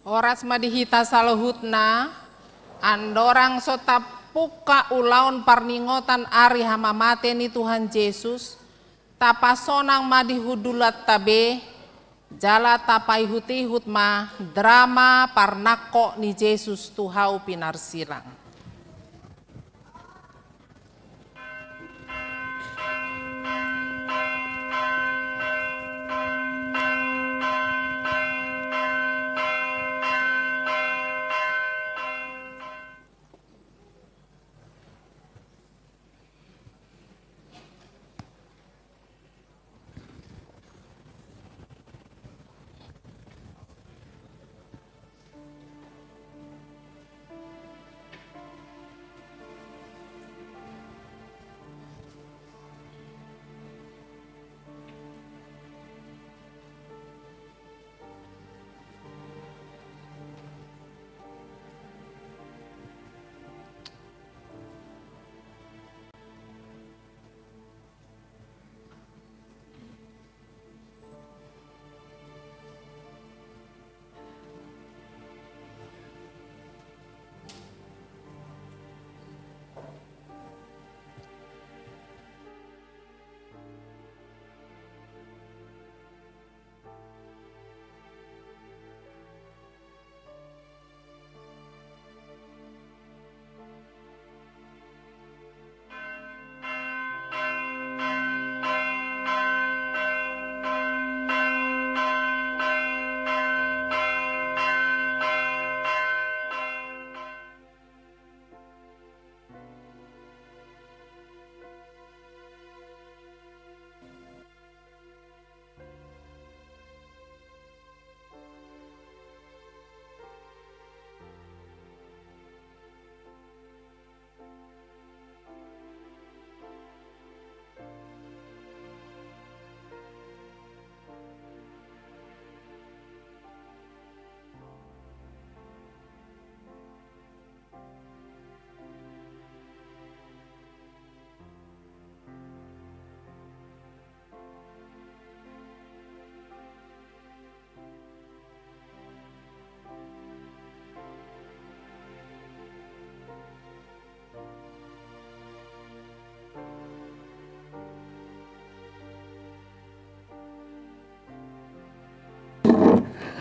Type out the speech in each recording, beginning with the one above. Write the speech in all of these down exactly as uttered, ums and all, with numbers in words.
Horas ma di hita saluhutna. Andorang so tapungka ulaon parningotan ari hamamate ni Tuhan Jesus, tapasonang ma di hundulanta be, jala tapaihut-ihut ma drama parnangkok ni Jesus tu hau pinarsilang.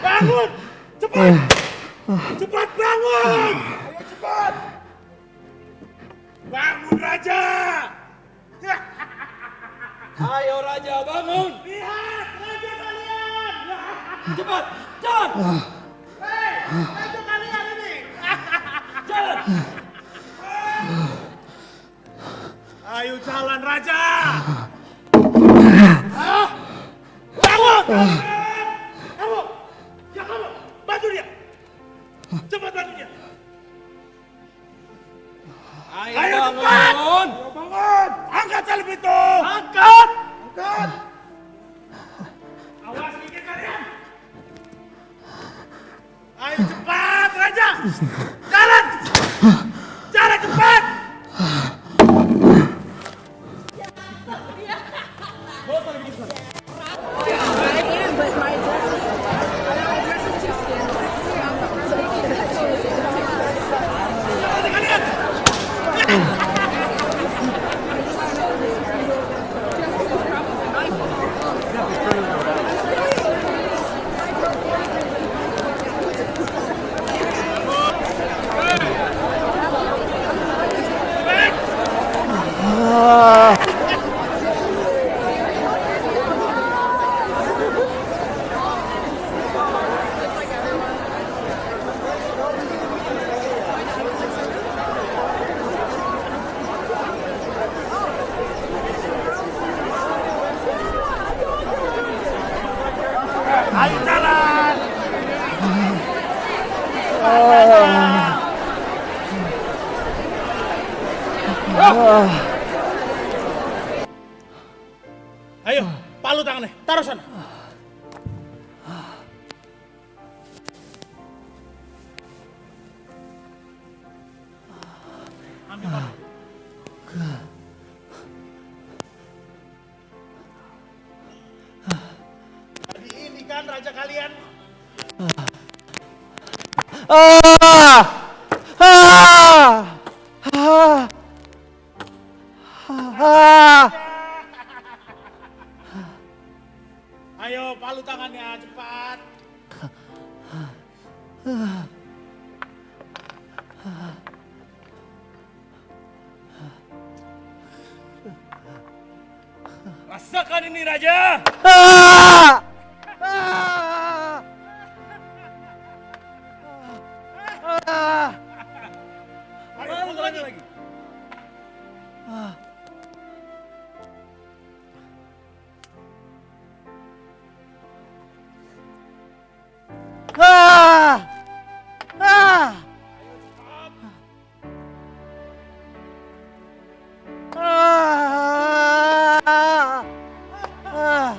Bangun! Cepat! Cepat bangun! Ayo cepat! Bangun, Raja! Ayo, Raja, bangun! Lihat, Raja kalian! Cepat, jalan! Hei, Raja kalian ini! Jalan! Ayo jalan, Raja! Hah? Bangun! Kamu! Ya, kamu! Bantu dia! Cepat bantu dia! Ayo, ayo, bangun! Cepat! Ayo, bangun! Angkat tali pintu! Angkat! Angkat! Awas, minggir kalian! Ayo cepat, Raja! Jalan! Jalan cepat! Ayo jalan. Ayo, palu tangannya, taruh sana. Jadi ini kan raja kalian? Ah! Ah! Ah! Ah! Ayo, palu tangannya, cepat. Rasakan ini, Raja! Ah! Ah! Ah! Ayo, satu lagi. Ah! Ah! Ah! Ah! Ah!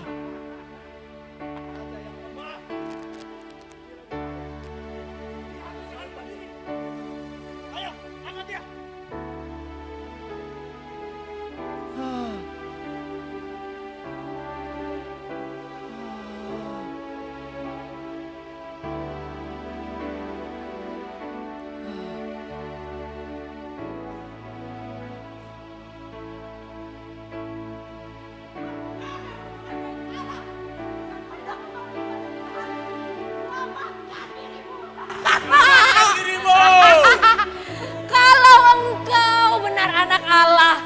Kalau engkau benar anak Allah,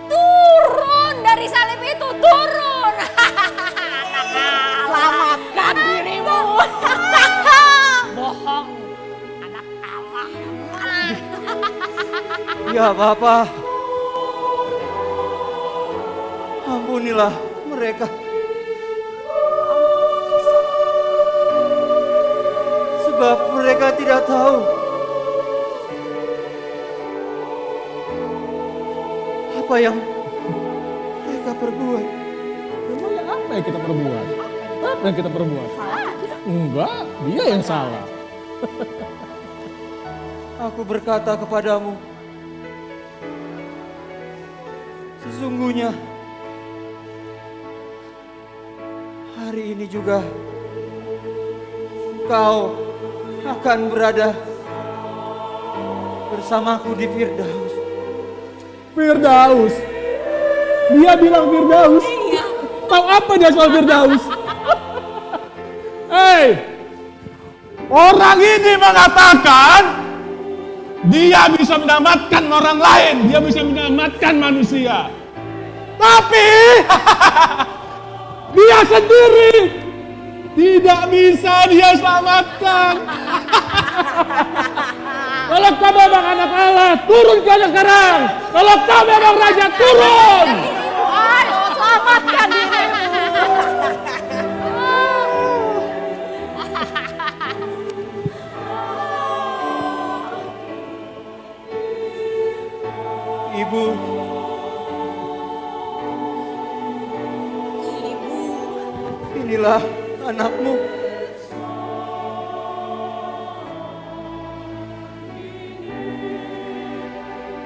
turun dari salib itu, turun. Selamatkan dirimu. Bohong. Anak Allah. Ya, Bapa. Ampunilah mereka. Sebab mereka tidak tahu apa yang mereka perbuat. Memangnya apa yang kita perbuat? Apa yang kita perbuat? Enggak, dia yang salah. Aku berkata kepadamu, sesungguhnya hari ini juga engkau akan berada bersamaku di Firdaus. Firdaus. Dia bilang Firdaus. Iya. Tahu apa dia soal Firdaus? Hei, orang ini mengatakan dia bisa menyelamatkan orang lain, dia bisa menyelamatkan manusia. Tapi dia sendiri tidak bisa dia selamatkan. Kalau kau memang anak Allah, turun kau sekarang. Kalau kau memang raja, turun. Ayo, selamatkan dirimu. Ibu. Ibu. Inilah anakmu.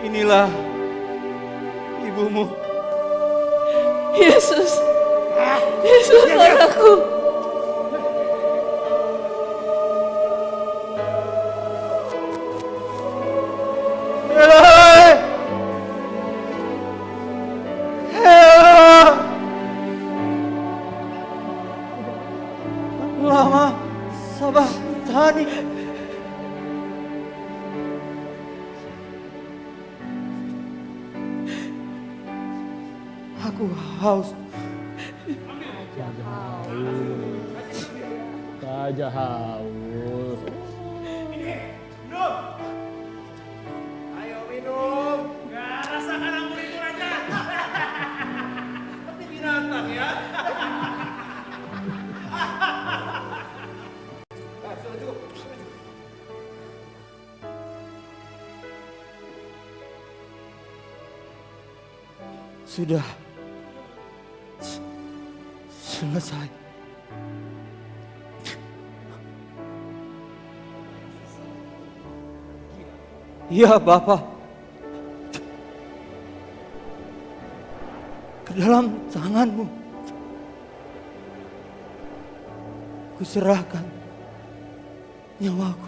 Inilah ibumu. Yesus. Yesus, anakku. Eloi! Eloi! Lama sabachthani. Aku haus. Raja haus. Minum. Ayo minum. Nggak rasakan anggur itu, Raja. Seperti binatang, ya. Nah, sudah cukup. Sudah s-, selesai. Ya, Bapa. Ke dalam tanganmu kuserahkan nyawaku.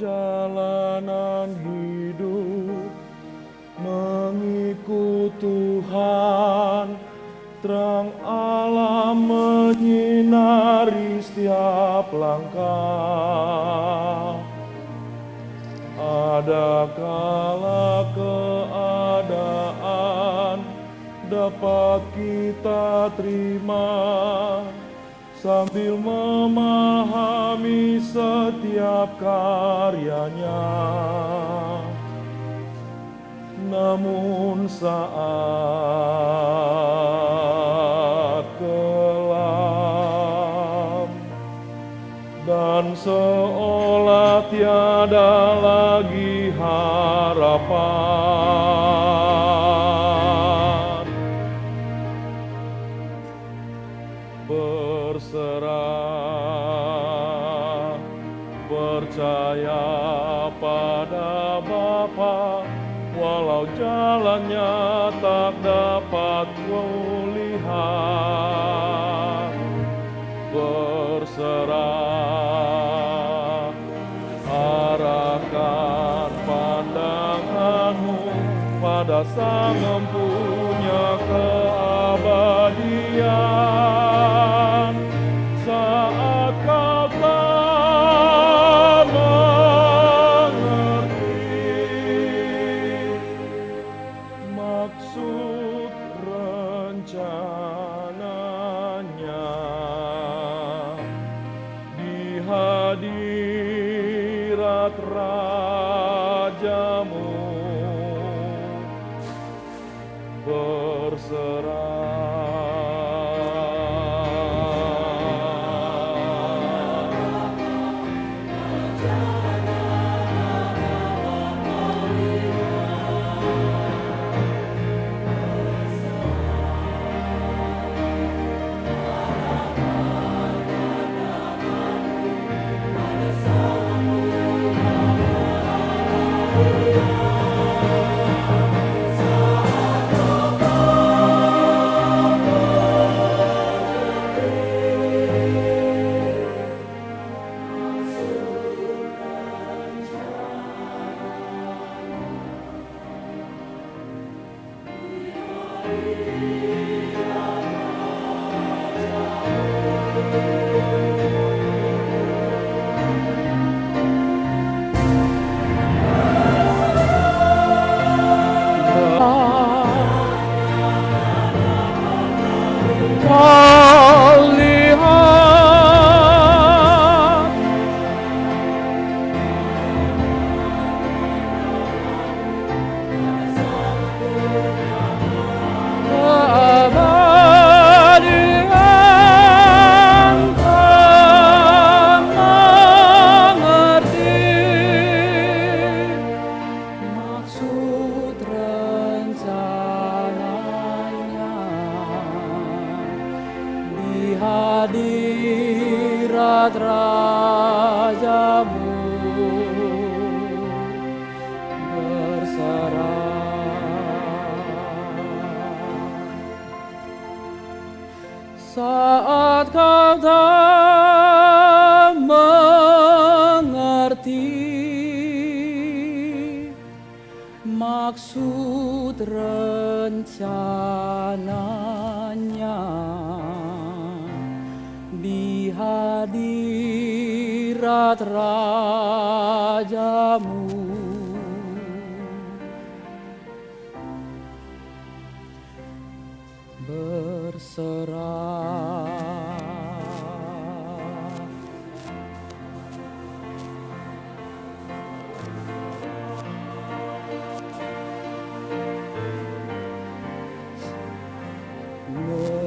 Perjalanan hidup mengikut Tuhan, terang alam menyinari setiap langkah. Ada kala keadaan dapat kita terima, sambil memahami setiap karya-Nya. Namun saat kelam dan seolah tiada lagi harapan, berserah, percaya pada Bapa, walau jalannya tak dapat kulihat. Berserah, arahkan pandanganmu pada Sang Empunya keabadian. Saat kau tak mengerti maksud rencana-Nya di hadirat Raja-Mu, berserah. Keabadian tak mengerti maksud rencana-Nya di hadirat Raja-Mu. Berserah. Saat kau tak mengerti maksud rencana-Nya di hadirat Raja-Mu. Berserah. Berserah.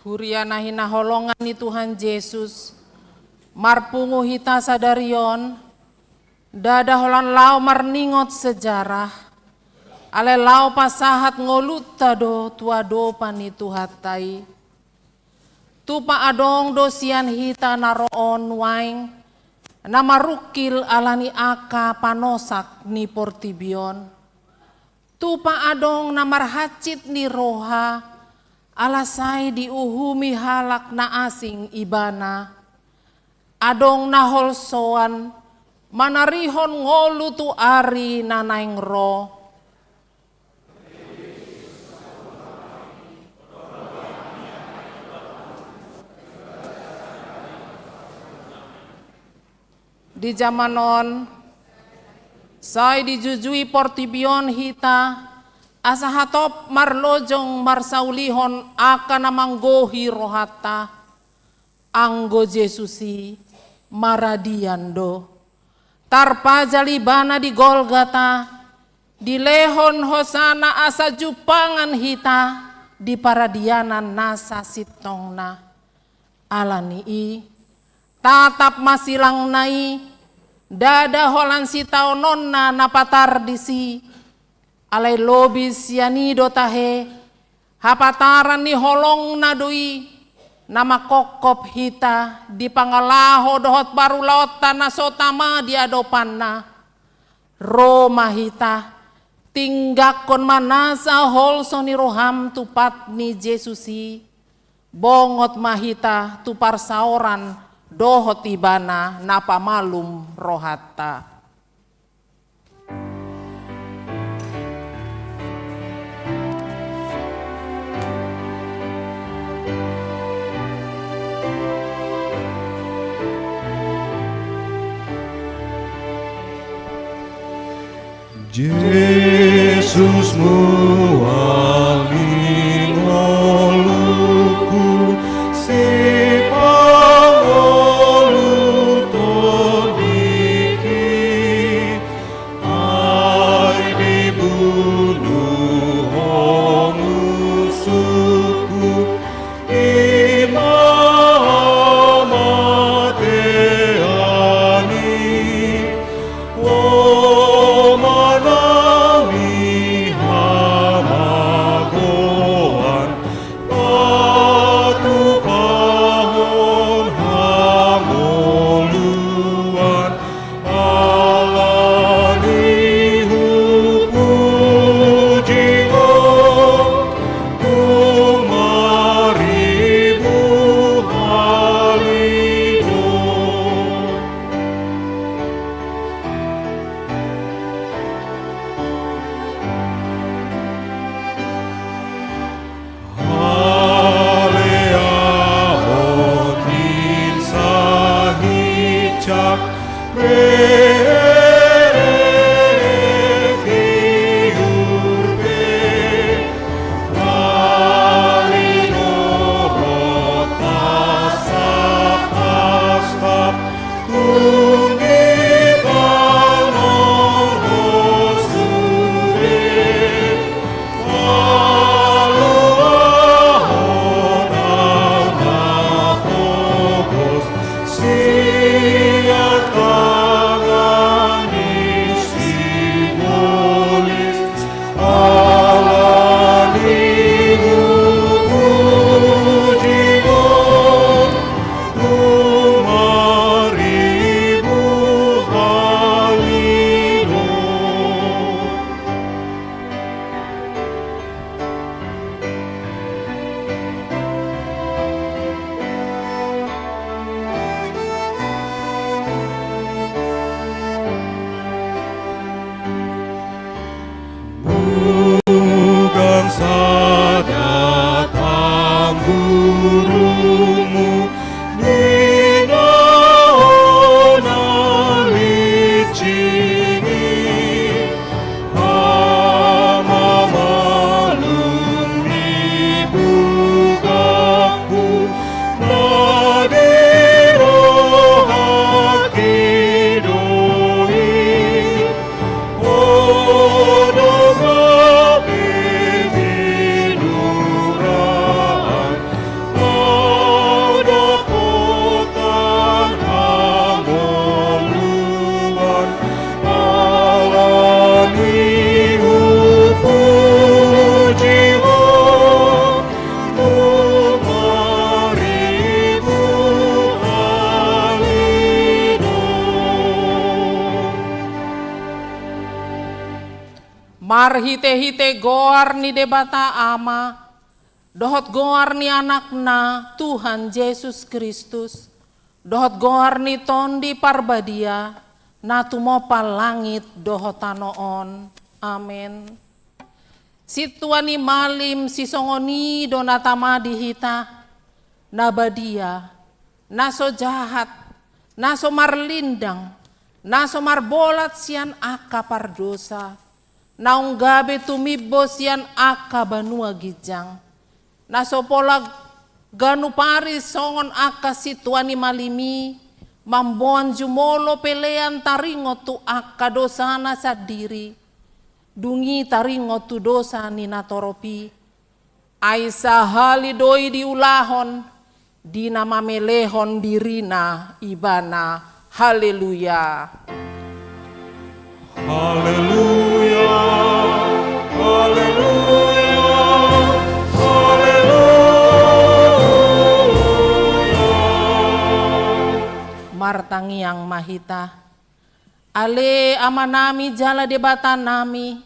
Huria na hinaholongan ni Tuhan Jesus, marpungu hita sadari on, ndada holan laho marningot sejarah, alai laho pasahat ngolunta do tu adopan ni Tuhanta i. Tupa adong do sian hita na ro on nuaeng, na marungkil ala ni angka panosak ni portibi on. Tupa adong na marhansit ni roha, ala sai diuhumi halak na asing ibana. Adong na holsoan, manarihon ngolu tu ari na naeng ro. Di jaman on, sai dijujui portibi on hita, asa hatop marlojong marsaulihon angka na manggohi rohanta. Anggo Jesus i maradian do. Tarpajal ibana di Golgata, dilehon hosana asa jumpangan hita di paradianan na sasintongna. Ala ni i, tatap ma silangna i, ndada holan sitaononna na patar disi, alai lobi sian i do tahe, hapataran ni holongna do i, na mangkophop hita di pangalaho dohot parulaonta na so tama di adopanna. Ro ma hita, tinggangkon ma nasa holso ni roham tu pat ni Jesus i, bongot ma hita tu parsaoran dohot ibana na pamalum rohanta. Jesus mual ni ngolungku, sipangoluton diki, ai dibunu Ho musungku, i ma hamatean i, Ho manang ni hama- Marhite-hite goar ni Debata Ama, dohot goar ni Anakna, Tuhan Jesus Kristus, dohot goar ni Tondi Parbadia, na tumompa langit dohot tano on. Amen. Sintua ni malim sisongon i do na tama di hita, na badia, na so jahat, na so marlindang, na so marbolat sian angka pardosa, naung gabe tumimbo sian angka banua ginjang, na so pola ganup ari songon angka sintua ni malim i, mamboan jumolo pelean taringot tu angka dosana sandiri, dung i taringot tu dosa ni natorop i. Ai sahali do i diulahon, di na mamelehon dirina ibana. Haleluya. Haleluya, haleluya, haleluya. Martangiang ma hita. Ale Amanami jala Debatanami,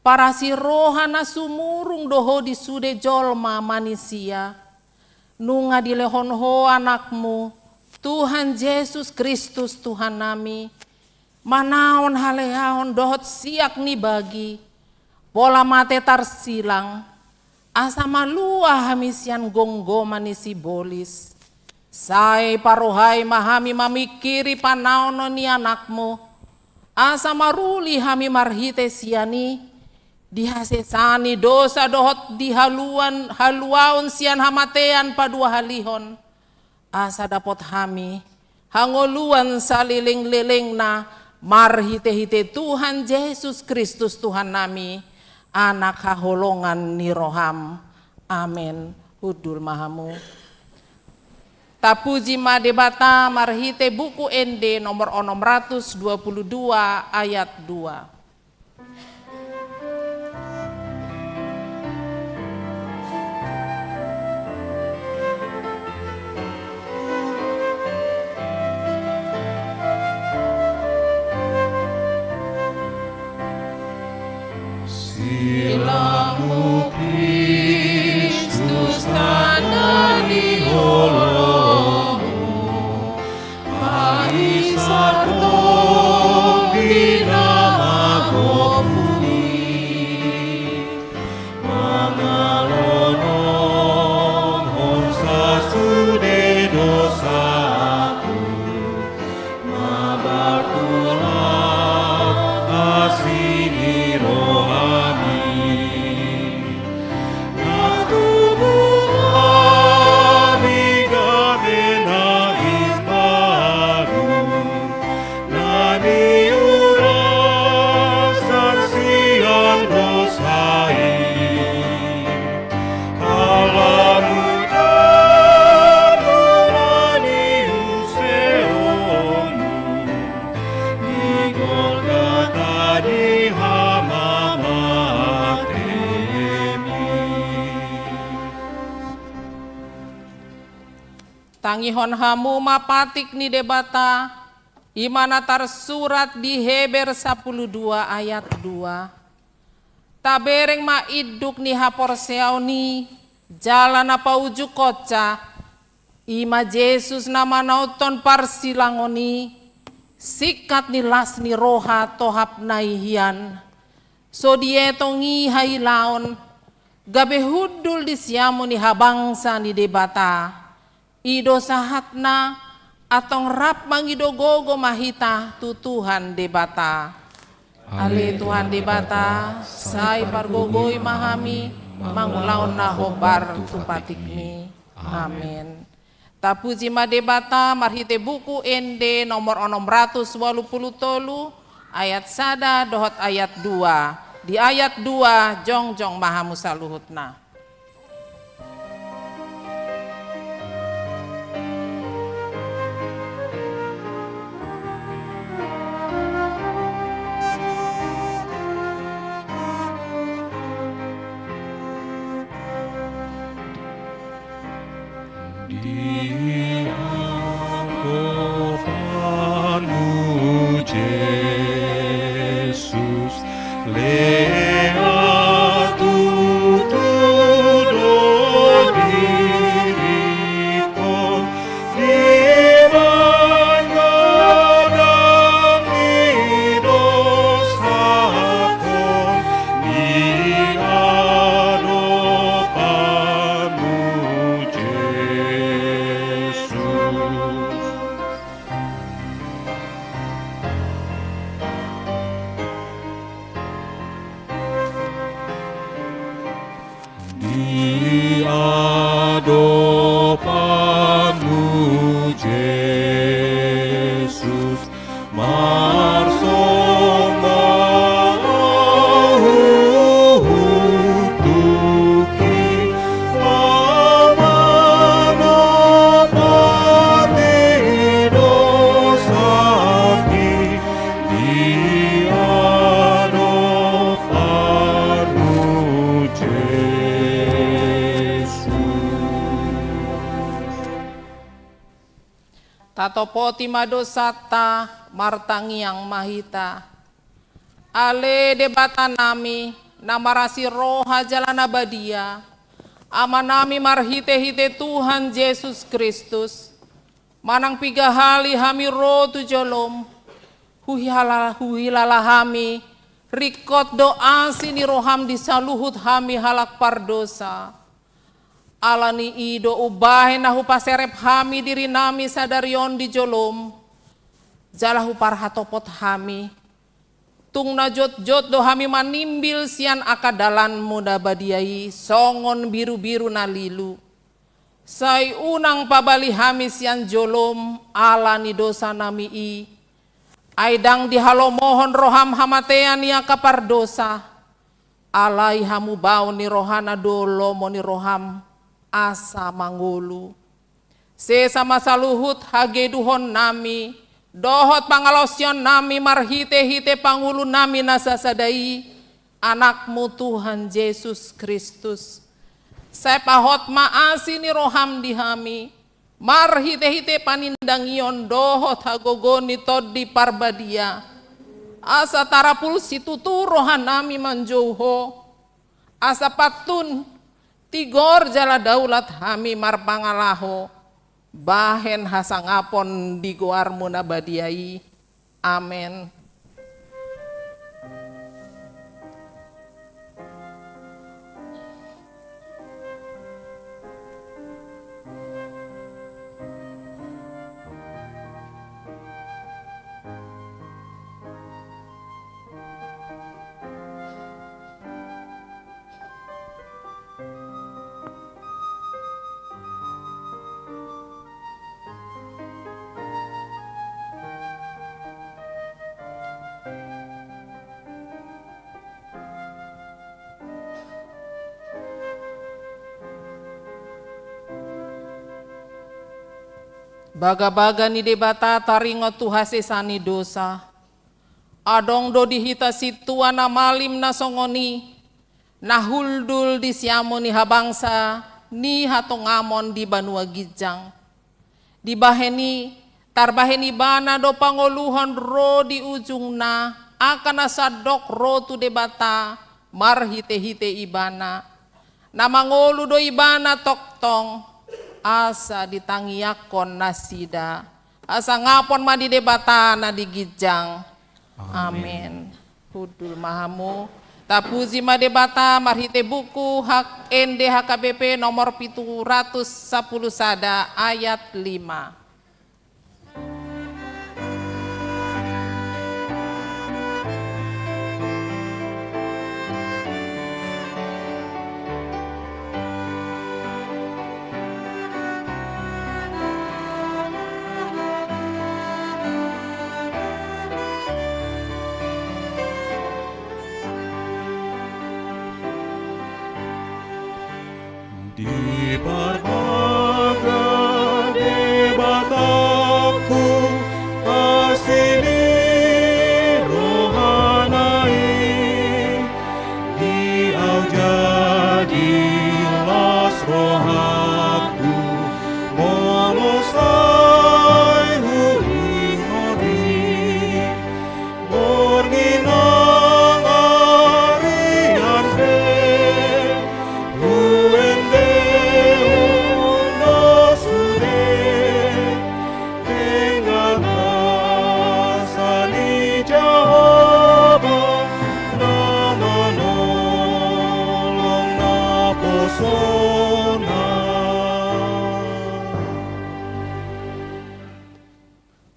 parasi roha na sumurung do Ho di sude jolma manisia. Nunga dilehon Ho Anakmu, Tuhan Jesus Kristus Tuhannami, manaon haleaon dohot siak ni bagi, pola mate tarsilang, asa malua hami sian gomgoman ni sibolis. Sai parohai ma hami mamingkiri panaonon ni Anakmu, asa maruli hami marhite sian i, di hasesaan ni dosa dohot di haluan, haluaon sian hamatean paduahalihon. Asa dapot hami hangoluan salelenglelengna marhitehite Tuhan Jesus Kristus Tuhannami, Anak haholongan ni roham. Amen. Hundul ma hamu. Tapuji ma Debata marhite Buku Ende nomor onom ratus dua puluh dua ayat dua. Silangmu Kristus tanda ni olomu, ai sardongan di na magopu i, mangalolokhon sasude dosaku, mabartulang asi ni rohami. Na tubu hami gabe na imbaru, na niurasan sian dosa i. Halamuna muse omu di Golgata di hamamatemi. Tangihon hamu ma patik ni Debata, i ma na tarsurat di Heber sampulu dua ayat dua. Tabereng ma induk ni haporseaon i, jala na paujungkonsa, i ma Jesus na manauthon parsilangon i, singkat ni las ni roha tohap na i hian. So dietong i hailaon, gabe hundul di siamun ni habangsa ni Debata. I do sahatna, antong rap mangido gogo ma hita tu Tuhan Debata. Ale Tuhan Debata, sai pargogoi ma hami mangulahon na hombar tu patikmi. Amen. Tapuji ma Debata marhite Buku Ende nomor onom ratus ualu pulu tolu, ayat sada dohot ayat dua. Di ayat dua jongjong ma hamu saluhutna. Di anggotanmu Jesus, le Pamu Jesus, marsomba ahu tu Ho, Ama na patuduhon dosangki di adopanmu Jesus. Tatopoti ma dosanta, martangiang ma hita. Ale Debata nami, na marasi roha jala na badia, Ama nami marhite-hite Tuhan Jesus Kristus, manang piga hali hami ro tu jolom, huhilala, huhilala hami, ringkot do asi ni roham di saluhut hami halak pardosa. Ala ni i do umbahen na hupaserep hami diri nami sadari on di jolom, jala huparhatopot hami. Tung na jotjot do hami manimbil sian angka dalanmu na badia i songon birubiru na lilu. Sai unang pabali hami sian jolom ala ni dosa nami i. Ai ndang dihalomohon roham hamatean ni angka pardosa. Alai hamubaon ni rohana do lomo ni roham asa mangolu. Sesa ma saluhut hageduhon nami dohot pangalaosion nami marhite-hite pangulu nami na sasada i, Anakmu Tuhan Jesus Kristus. Sai pahot ma asi ni roham di hami, marhite-hite panindangion dohot hagogoon ni Tondi Parbadia, asa tarapul situtu roha nami manjou Ho, asa pantun, tigor jala daulat hami marpangalaho, bahen hasangapon di goarmu na badia i. Amen. Bagabaga ni Debata taringot tu hasesa ni dosa. Adong do di hita sintua na malim na songon i, na hundul di siamun ni habangsa ni hatongamon di banua ginjang. Dibahen i, tarbahen ibana do pangoluhon ro di ujungna, angka na sandok ro tu Debata, marhite-hite ibana. Na mangolu do ibana tongtong, asa ditangiangkon nasida. Hasangapon ma di Debata na di ginjang. Amen. Amen. Hundul ma hamu. Tapuji ma Debata marhite buku hak ende H K B P nomor pitu ratus sapuluh sada ayat lima. Diparbaga Debatangku asi ni rohana i, di au jadi las rohangku, molo sai huingot i. Borngin nangarian pe huendehon do sude, denggan basa ni Jahowa na manolong naposona.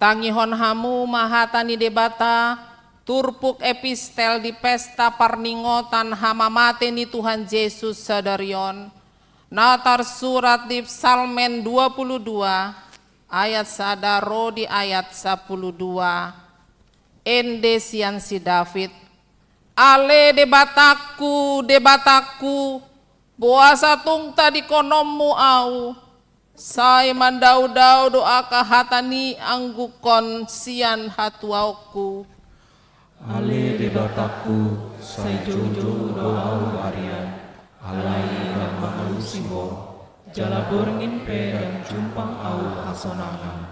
Tangihon hamu ma hata ni Debata, turpuk epistel di pesta parningotan hamamate ni Tuhan Jesus sadari on, Na tarsurat di Psalmen dua puluh dua, ayat sada ro di ayat sapuluh dua, ende sian si David. Ale Debatangku, Debatangku, boasa tung tadingkononmu ahu? Sai mandaodao do angka hata ni anggukon sian hatuaonku. Ale Debatangku, sai joujou do ahu arian, alai ndang mangalusi Ho, jala borngin pe ndang jumpang ahu hasonangan.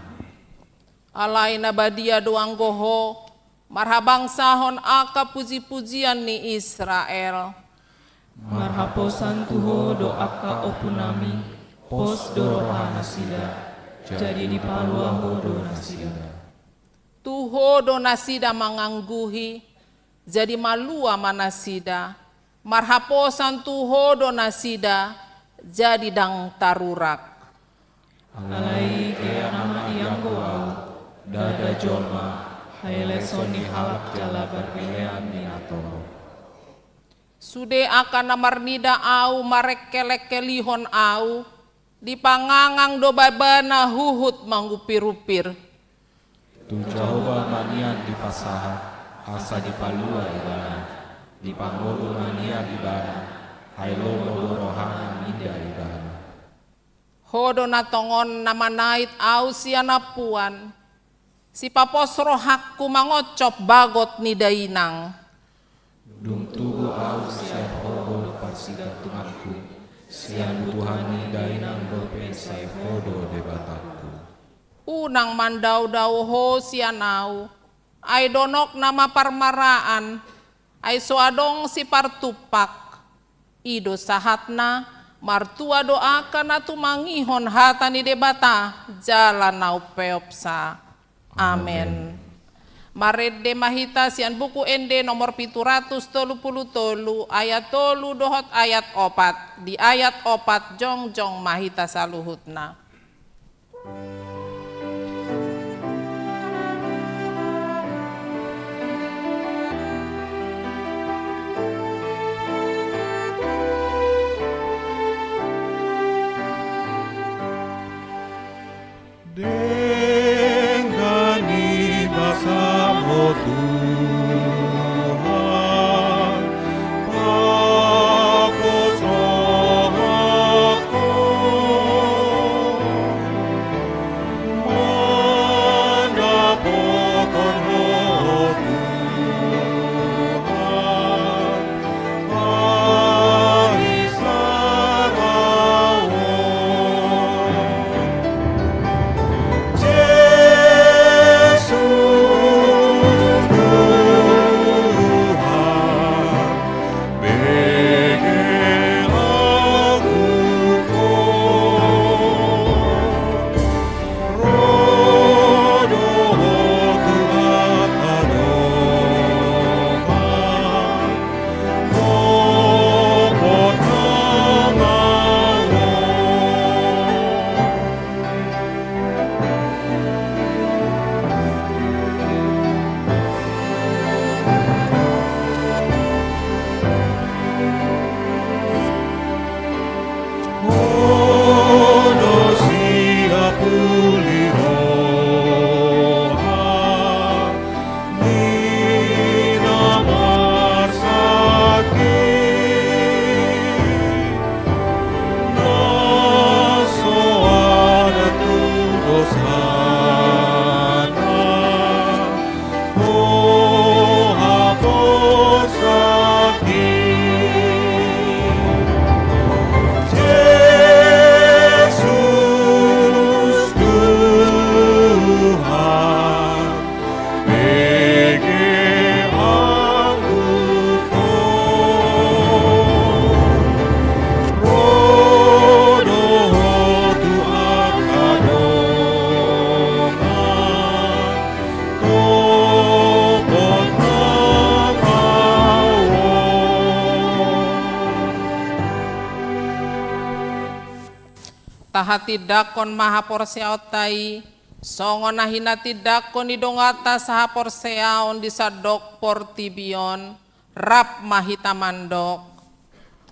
Alai na badia do anggo Ho, marhabangsahon angka pujipujian ni Israel. Marhaposan tu Ho do angka ompunami, pos do rohanasida, jadi dipalua Ho do nasida. Tu Ho do nasida mangangguhi, jadi malua ma nasida. Marhaposan tu Ho do nasida, jadi ndang tarurak. Alai geak nama ianggo ahu, ndada jolma, haileson ni halak jala barbilean ni na torop. Sude angka na marnida ahu marengkelengkelihon ahu, dipangangang do babana huhut mangupirumpir. Tu Jahowa ma nian dipasahat, asa dipalua ibana, dipangolu ma nian ibana, ai lomo do rohana mida ibana. Ho do na tongon na manait ahu sian ampuan, sipapos rohangku mangoncop bagot ni dainang. Dung tubu ahu sian Ho do parsigantunganku, sian butuhan ni dainang dope sai Ho do Debatangku. Unang mandaodao Ho sian ahu, ai donokna ma parmaraan, ai so adong sipartumpak. I do sahatna, martua do angka na tumangihon hata ni Debata, jala na umpeopsa. Amen. Amen. Marende ma hita sian Buku Ende nomor pitu ratus tolu pulu tolu, ayat tolu dohot ayat opat. Di ayat opat jongjong ma hita saluhutna. Denggan ni basaM, Tuhan, pos rohangku, mandapothon Ho, Tuhan. Tahatindangkon ma haporseaonta i, songon na hinatindangkon ni donganta sahaporseaon di sandok portibi on, rap ma hita mandok.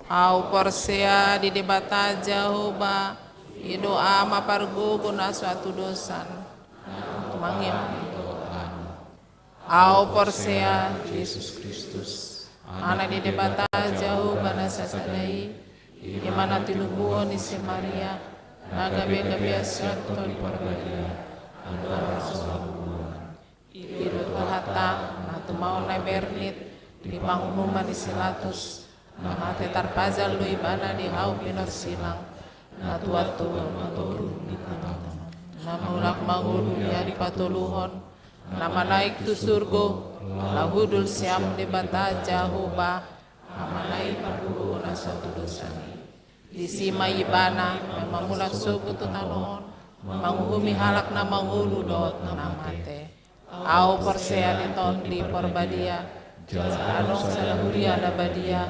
Ahu porsea di Debata Jahowa, i do Ama pargogo na so hatudosan. Mangiang. Ahu porsea Jesus Kristus, Anak ni Debata Jahowa na sasada i, i ma na tinubuhon ni si Maria, na gabe-gabean sian Tondi Parbadia, andorang so habubuhan. I do Tuhanta, na tumaon na bernit, di panguhuman ni si Pilatus, na mate tarpajal do ibana di hau pinorsilang, na tuat tu matoru ni Debata, na mulak mangolu di ari patoluhon, na manaek tu surgo, laho hundul sian Debata Jahowa, Ama na i pargogo na so hatudosan i. Disi ma ibana, na mamulak sogot tu tano on, manguhumi halak na mangolu dohot na mate. Ahu porsea di Tondi Parbadia, jala adong sada huria na badia,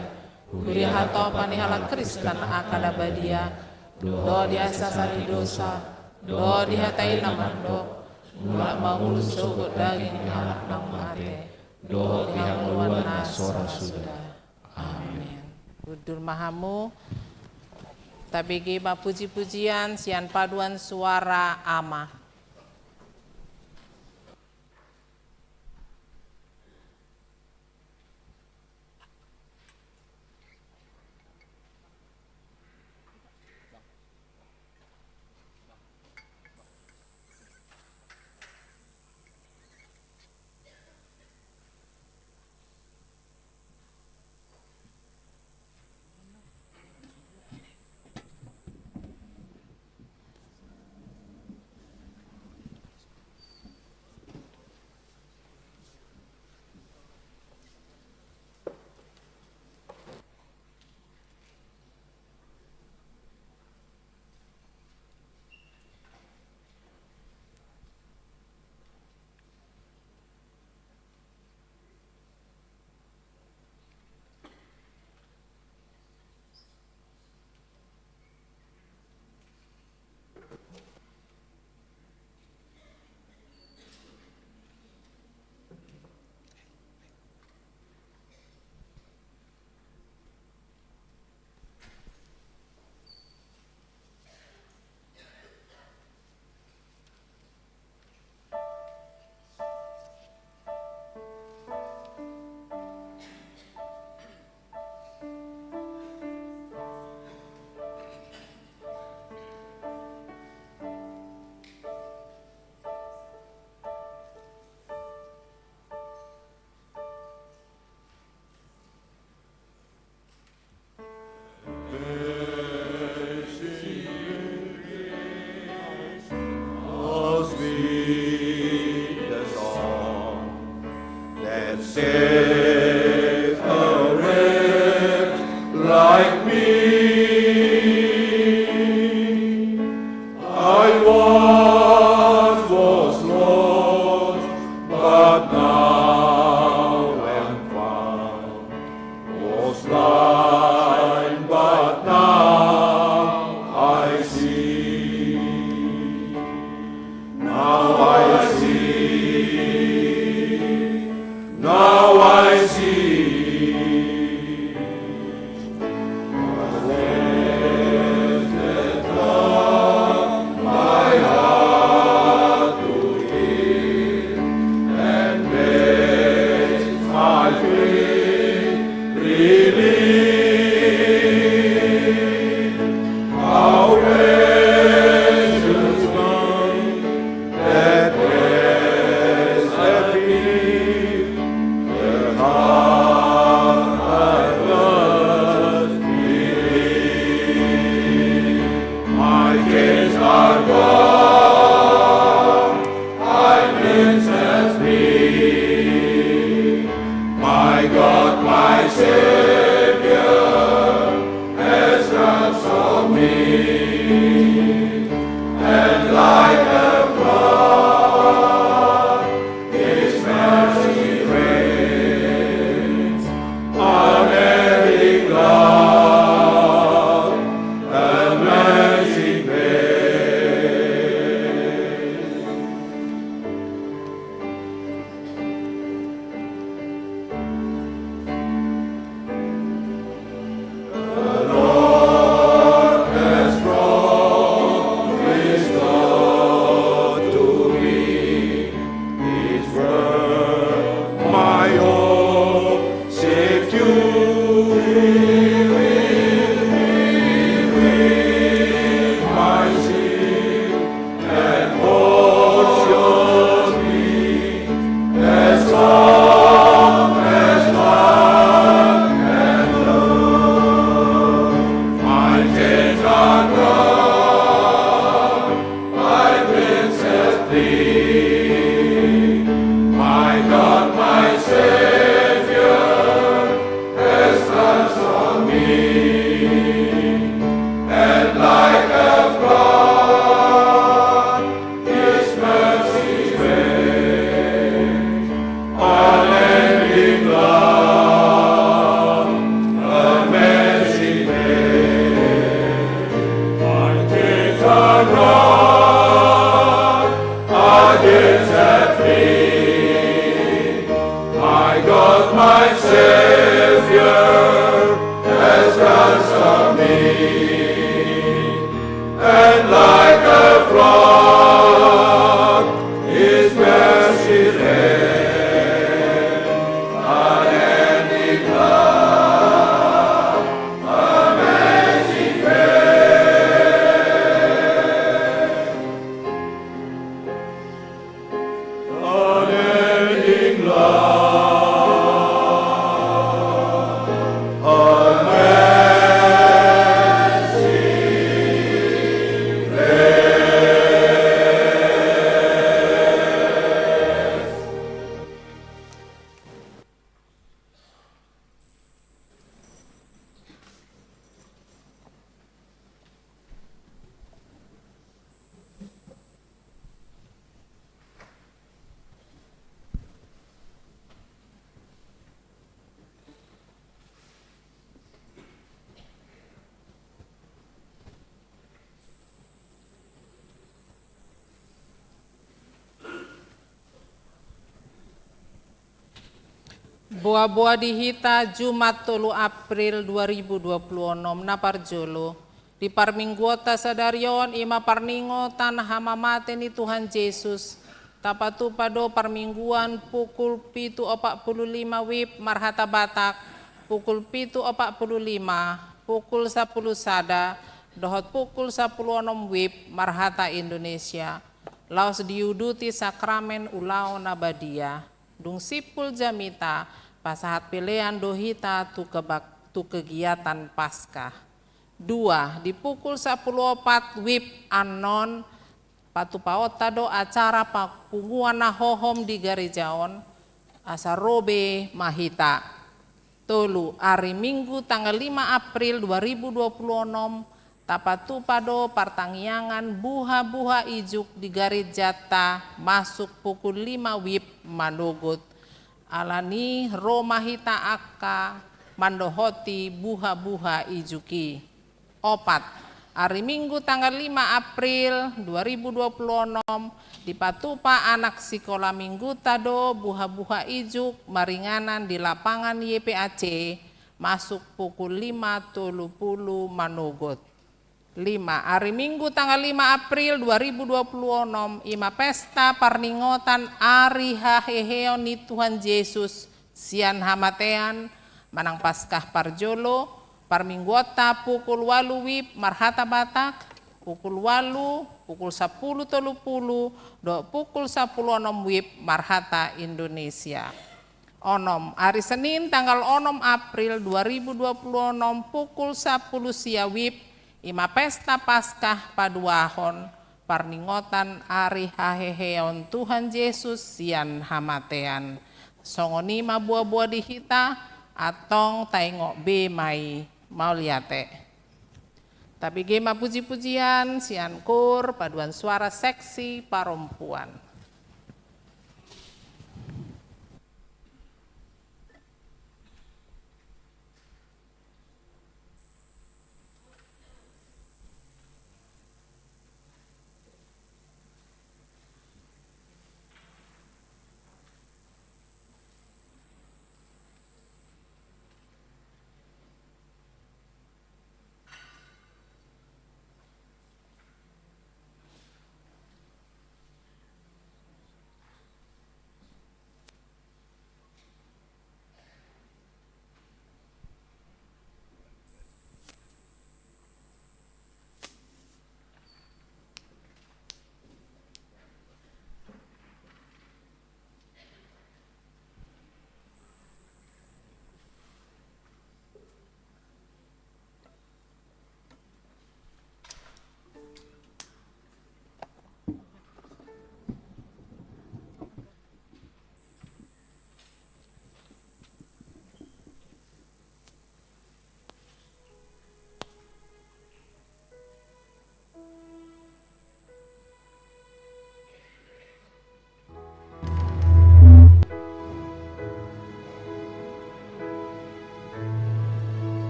huria hatopan ni halak Kristen angka na badia, dohot di hasesaan ni dosa, dohot di hata i na mandok, mulak mangolu sogot daging ni halak na mate, dohot di hangoluan na so ra suda. Amen. Hundul ma hamu. Tabege ma puji-pujian sian paduan suara Ama. Boa-boa di hita, Jumat tolu April dua ribu dua puluh onom, na parjolo. Di parmingguonta sadari on, i ma parningotan hamamate ni Tuhan Jesus. Tapatupa do parmingguan pukul pitu opat pulu lima wib marhata Batak, pukul pitu opat pulu lima, pukul sapulu sada, dohot pukul sapulu onom wib marhata Indonesia. Laos diuduti sakramen ulaon na badia. Dung simpul jamita, pasahat pelean do hita tu kebak-, tu kegiatan Paskah. Dua, di pukul sapulu opat wib annon, patupaonta do acara papunguan na hohom di gareja on, asa ro be ma hita. Tolu, ari Minggu tanggal lima April dua ribu dua puluh onom, tapatupa do partangiangan buha-buha ijuk di garejanta masuk pukul lima wib manogot. Alani ro ma hita angka mandohoti buha-buha ijuk i. Opat, ari Minggu tanggal lima April dua ribu dua puluh onom, dipatupa anak sikola Minggunta do buha-buha ijuk maringanan di lapangan Y P A C, masuk pukul lima tolu pulu manogot. Lima, ari Minggu tanggal lima April dua ribu dua puluh onom, i ma pesta parningotan ari haheheon ni Tuhan Jesus sian hamatean, manang Paskah parjolo, parmingguonta pukul ualu wib marhata Batak, pukul ualu, pukul sapulu tolu pulu, dohot pukul sapulu onom wib marhata Indonesia. Onom, ari Senin tanggal onom April dua ribu dua puluh onom pukul sapulu sia wib, i ma pesta Paskah paduahon, parningotan ari haheheon Tuhan Jesus sian hamatean. Songon i ma boa-boa di hita, antong taingot be ma i. Mauliate. Tabege ma puji-pujian sian kor paduan suara seksi parompuan.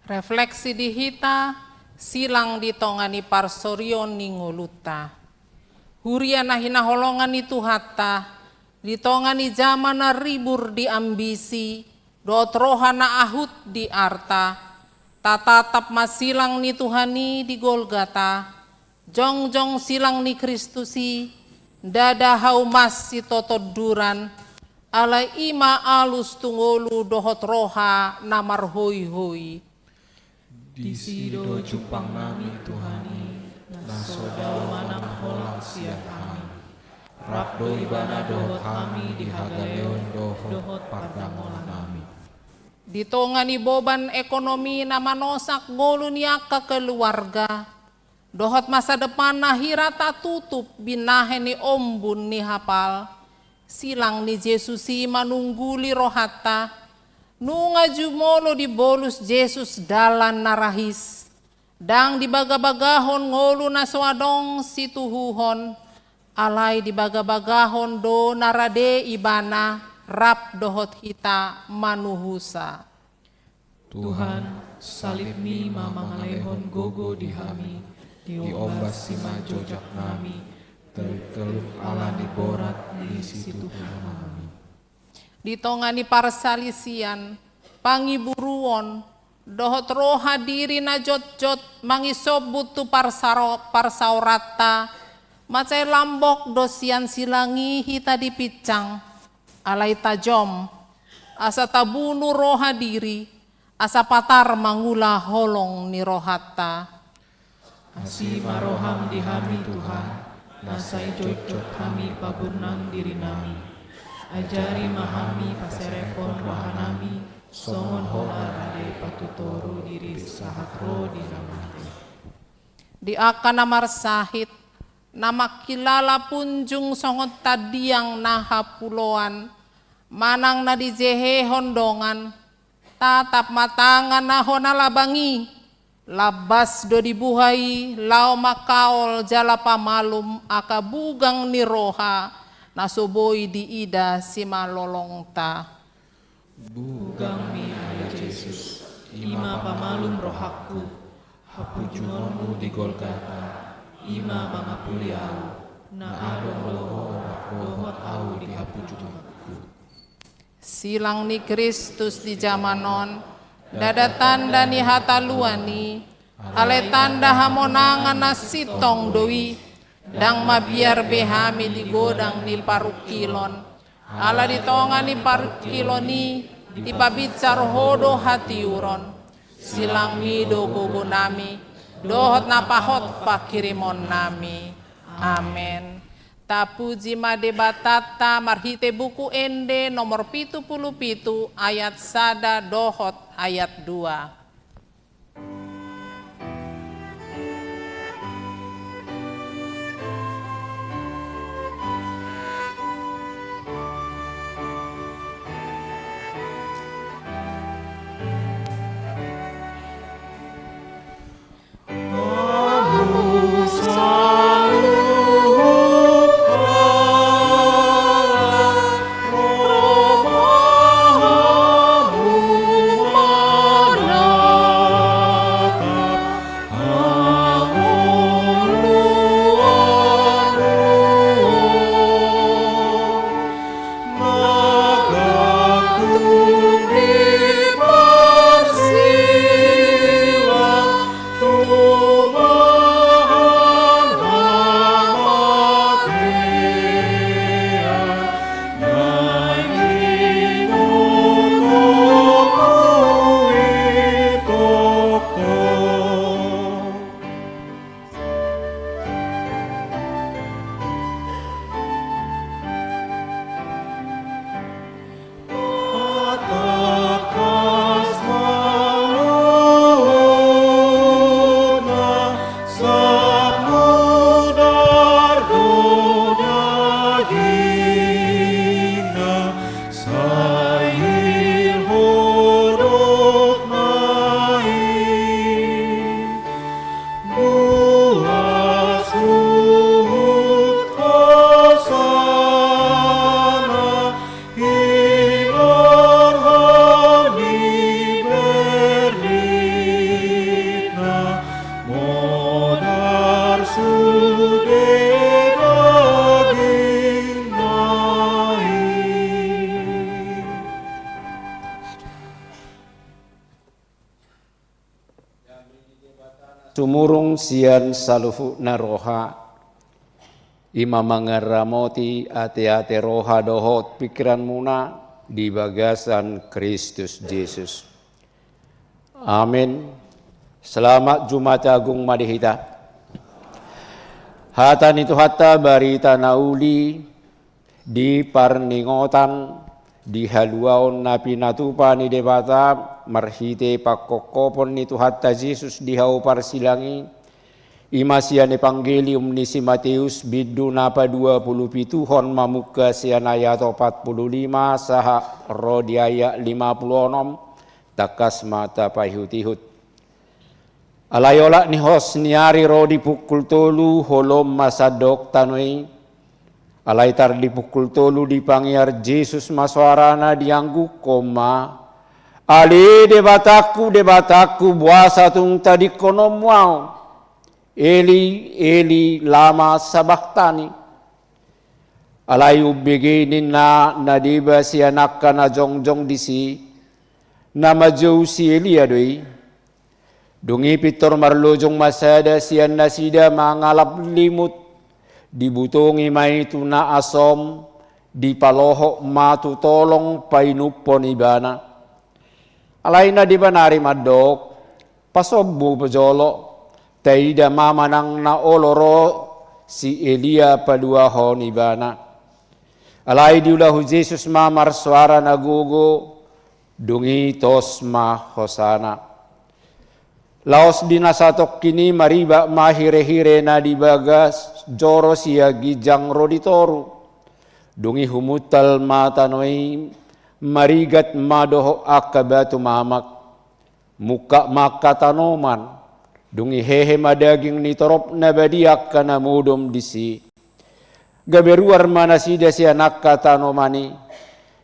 Refleksi di hita, silang di tonga ni parsorion ni ngolunta. Huria na hinaholongan ni Tuhanta, di tonga ni jama na ribur di ambisi, dohot roha na ahut di arta, tatatap ma silang ni Tuhan i di Golgata, jongjong silang ni Kristus i, ndada haumas sitotonduran, alai i ma alus tu ngolu dohot roha na marhoihoi. Disi do jumpang nami Tuhan i, na so dao manang holang sian hami. Rap do Ibana dohot hami di hagaleon dohot pardangolan nami. Di tonga ni boban ekonomi na manosak ngolu ni angka keluarga, dohot masa depan na hira tatutup binahen ni ombun ni hapal, silang ni Jesus i manungguli rohanta, nunga jumolo dibolus Jesus dalan na rahis, ndang dibagabagahon ngolu na so adong situhuhon, alai dibagabagahon do na rade Ibana rap dohot hita manuhusa. Tuhan, salibMi ma mangalehon gogo di hami, diombasSi ma jojak nami, telup-telup ala ni borat ni situhuhon nami. Di tonga ni parsalisian, pangiburuon, dohot roha diri na jotjot mangisombut tu parsaro-, parsaoranta, mansai lambok do sian silang i hita dipinsang, alai tajom, asa tabunu roha diri, asa patar mangula holong ni rohanta. Asi ma rohaM di hami Tuhan, na sai jotjot hami paburnang diri nami. Ajari ma hami paserephon roha nami, songon Ho na rade patutoru diri sahat ro di na mate. Di angka na marsahit, na mangkilala punjung songon tandiang na hapuloan, manang na dijehehon dongan, tatap ma tangan na hona labang i, lambas do dibuha i, laho mangkaol jala pamalum angka bugang ni roha, na so boi diida simalolongta. BugangMi ai Jesus, i ma pamalum rohangku, hapujungonMu di Golgata, i ma mangapuli ahu, na adong do Ho dohot ahu di hapujunganku. Silang ni Kristus di jaman on, ndada tanda ni hataluan i, alai tanda hamonangan na sintong do i, ndang mabiar be hami di godang ni parungkilon. Ala di tonga ni parungkilon i, dipabinsar Ho do hatiuron. SilangMi do gogo nami, dohot na pahot panghirimon nami. Amen. Tapuji ma Debatanta marhite Buku Ende nomor pitu pulu pitu ayat sada dohot ayat dua. Sumurung sian saluhutna roha, i ma mangaramoti ateate roha dohot pingkiranmuna di bagasan Kristus Jesus. Amen. Selamat Jumat Agung ma di hita. Hata ni Tuhanta barita na uli di parningotan di haluaon na pinatupa ni Debata marhite pangkophopon ni Tuhanta Jesus di hau parsilang i, i ma sian Evangelium ni si Mateus bindu na paduapulupituhon mamungka sian ayat opat pulu lima sahat ro di ayat lima pulu onom, tangkas ma tapaihutihut. Alai olat ni hos ni ari ro di pukul tolu holom ma sandok tano i. Alai tar di pukul tolu dipangiar Jesus ma soarana diangguhon ma, "Ale Debatangku, Debatangku, boasa tung tadingkononmu ahu? Eli, Eli, lama sabachthani?" Alai umbege ninna na deba sian angka na jongjong disi, "Na manjou si Elia do i." Dung i pintor marlojong ma sada sian nasida mangalap limut, dibutongi ma i tu na asom, dipalohot ma tu tolong painumhon ibana. Alai na deba nari mandok, "Pasombu jolo, taida ma manang na olo ro si Elia paluahon ibana." Alai diulahon Jesus ma marsoara na gogo, dung i tos ma hosana. Laos di na satongkin i maribak ma hirehire na di bagas joro sian ginjang ro di toru. Dung i humuntal ma tano i, marigat ma dohot angka batu mamak. Mungkap ma angka tanoman, dung i hehe ma daging ni torop na badia angka na modom disi. Gabe ruar ma nasida sian angka tanoman i.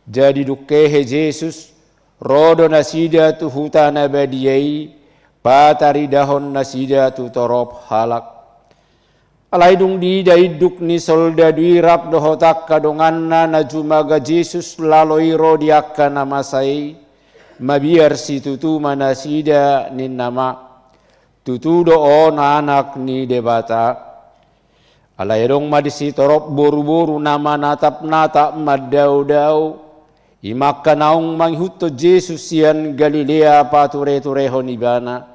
Jadi dung hehe Jesus, ro do nasida tu huta na badia i, pataridahon nasida tu torop halak. Alai dung diida induk ni soldadu i rap dohot angka donganna na jumaga Jesus lalo i ro di angka na masa i, mabiar situtu ma nasida ninna ma, "Tutu do on Anak ni Debata." Alai adong ma disi torop boruboru na manatapnatap mandaodao, i ma angka naung mangihuthon Jesus sian Galilea patureturehon ibana.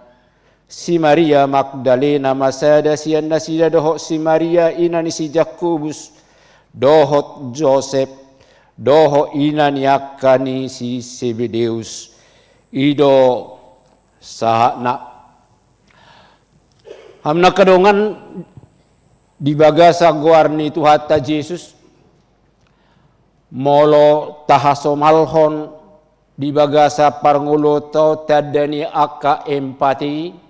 Si Maria Magdalena ma sada sian nasida dohot si Maria ina ni si Jakobus, dohot Josep, dohot ina ni angka ni si Sebedeus. I do sahatna. Hamu na angka dongan di bagasan goar ni Tuhanta Jesus, molo tahasomalhon di bagasan parngoluonta on tanda ni angka empati,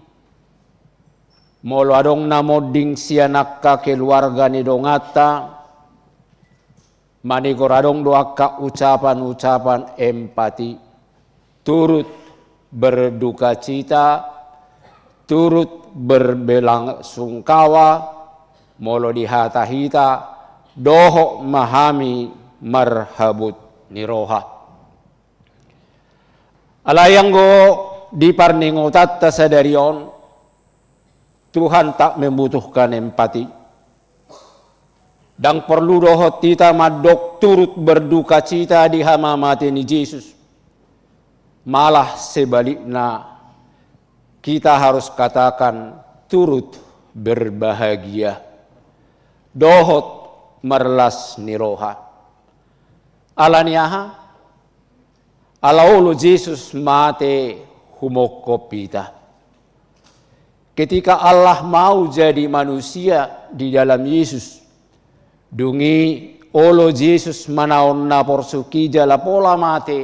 molo adong na monding sian angka keluarga ni donganta, manigor adong do angka ucapan-ucapan empati, turut berdukacita, turut berbelasungkawa, molo di hata hita, dohot ma hami marhabot ni roha. Alai anggo di parningotanta sadari on, Tuhan tak membutuhkan empati. Ndang porlu dohot hita mandok turut berdukacita di hamamate ni Jesus. Malah sebalikna, kita harus katakan turut berbahagia. Dohot marlas ni roha. Ala ni aha? Ala olo Jesus mate humongkop hita. Ketika Allah mau jadi manusia di dalam Yesus, dung i olo Jesus manaon na porsuk i jala pola mate,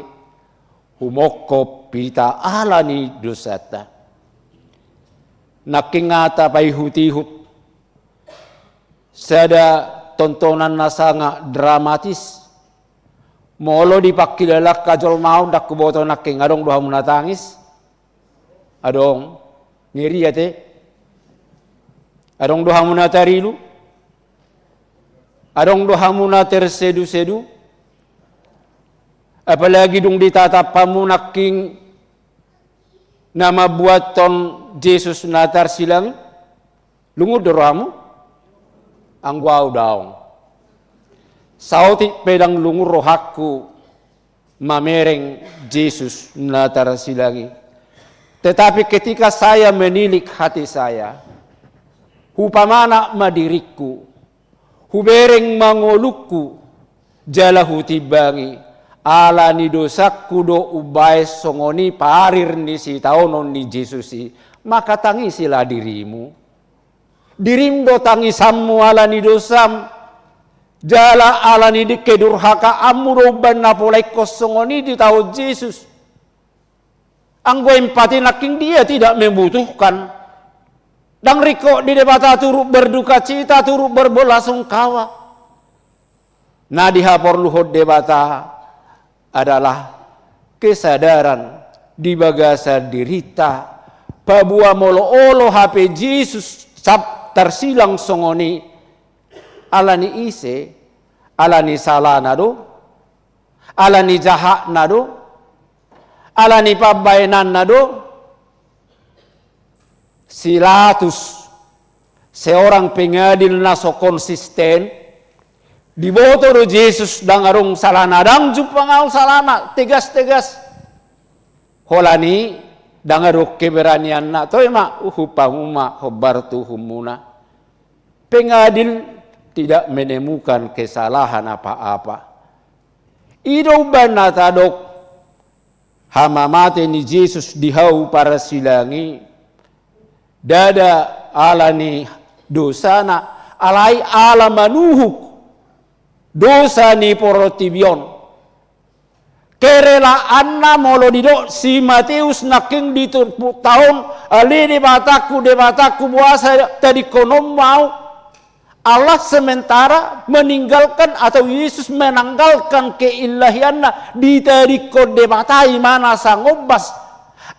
humongkop hita ala ni dosanta. Nangkin nga tapaihutihut sada tontonan na sanga dramatis. Molo dipangkilala angka jolma on, ndang huboto nangkin adong do hamu na tangis? Adong. Ngeri ate. Adong do hamu na tarilu? Adong do hamu na tersedusedu? Apalagi dung ditatap hamu nangkin Na mambuathon Jesus na tarsilang i, lungun do rohamu? Anggo au daong. Saotik pe ndang lungun rohangku mamereng Jesus na tarsilang i. Tetapi ketika saya menilik hati saya, hupamana ma diringku, hubereng ma ngolungku, jala hutimbangi, ala ni dosangku do umbaen songon i parir ni sitaonon ni Jesus i, maka tangisilah dirimu. Dirim do tangisanmu ala ni dosam, jala ala ni di-, kedurhakaanmu do umbaen na pola ingkon songon i ditaon Jesus. Anggo empati nangkin dia tidak membutuhkan. Ndang ringkot di Debata turut berdukacita, turut berbelasungkawa. Na dihaporluhon Debata adalah kesadaran di bagasan dirinta, paboa molo olo hape Jesus sap tarsilang songon i, ala ni ise? Ala ni salana do? Ala ni jahatna do? Ala ni pambahenanna do? Si Pilatus, seorang pengadil na so konsisten, diboto do Jesus ndang adong salana, ndang jumpang au salana, tegas-tegas. Holan i ndang adong keberanianna, toe ma, uhup hamu ma hombar tu uhumuna. Pengadil tidak menemukan kesalahan apa-apa. I do umbaen na tadok, hamamate ni Jesus di hau parsilang i, ndada ala ni dosana, alai ala manuhuk dosa ni portibi on. Kerelaanna molo didok si Mateus nangkin di turpukta on, ale Debatangku, Debatangku, boasa tadingkononmu au? Allah sementara meninggalkan atau Yesus menanggalkan keilahianna, ditadingkon Debata ibana sangombas,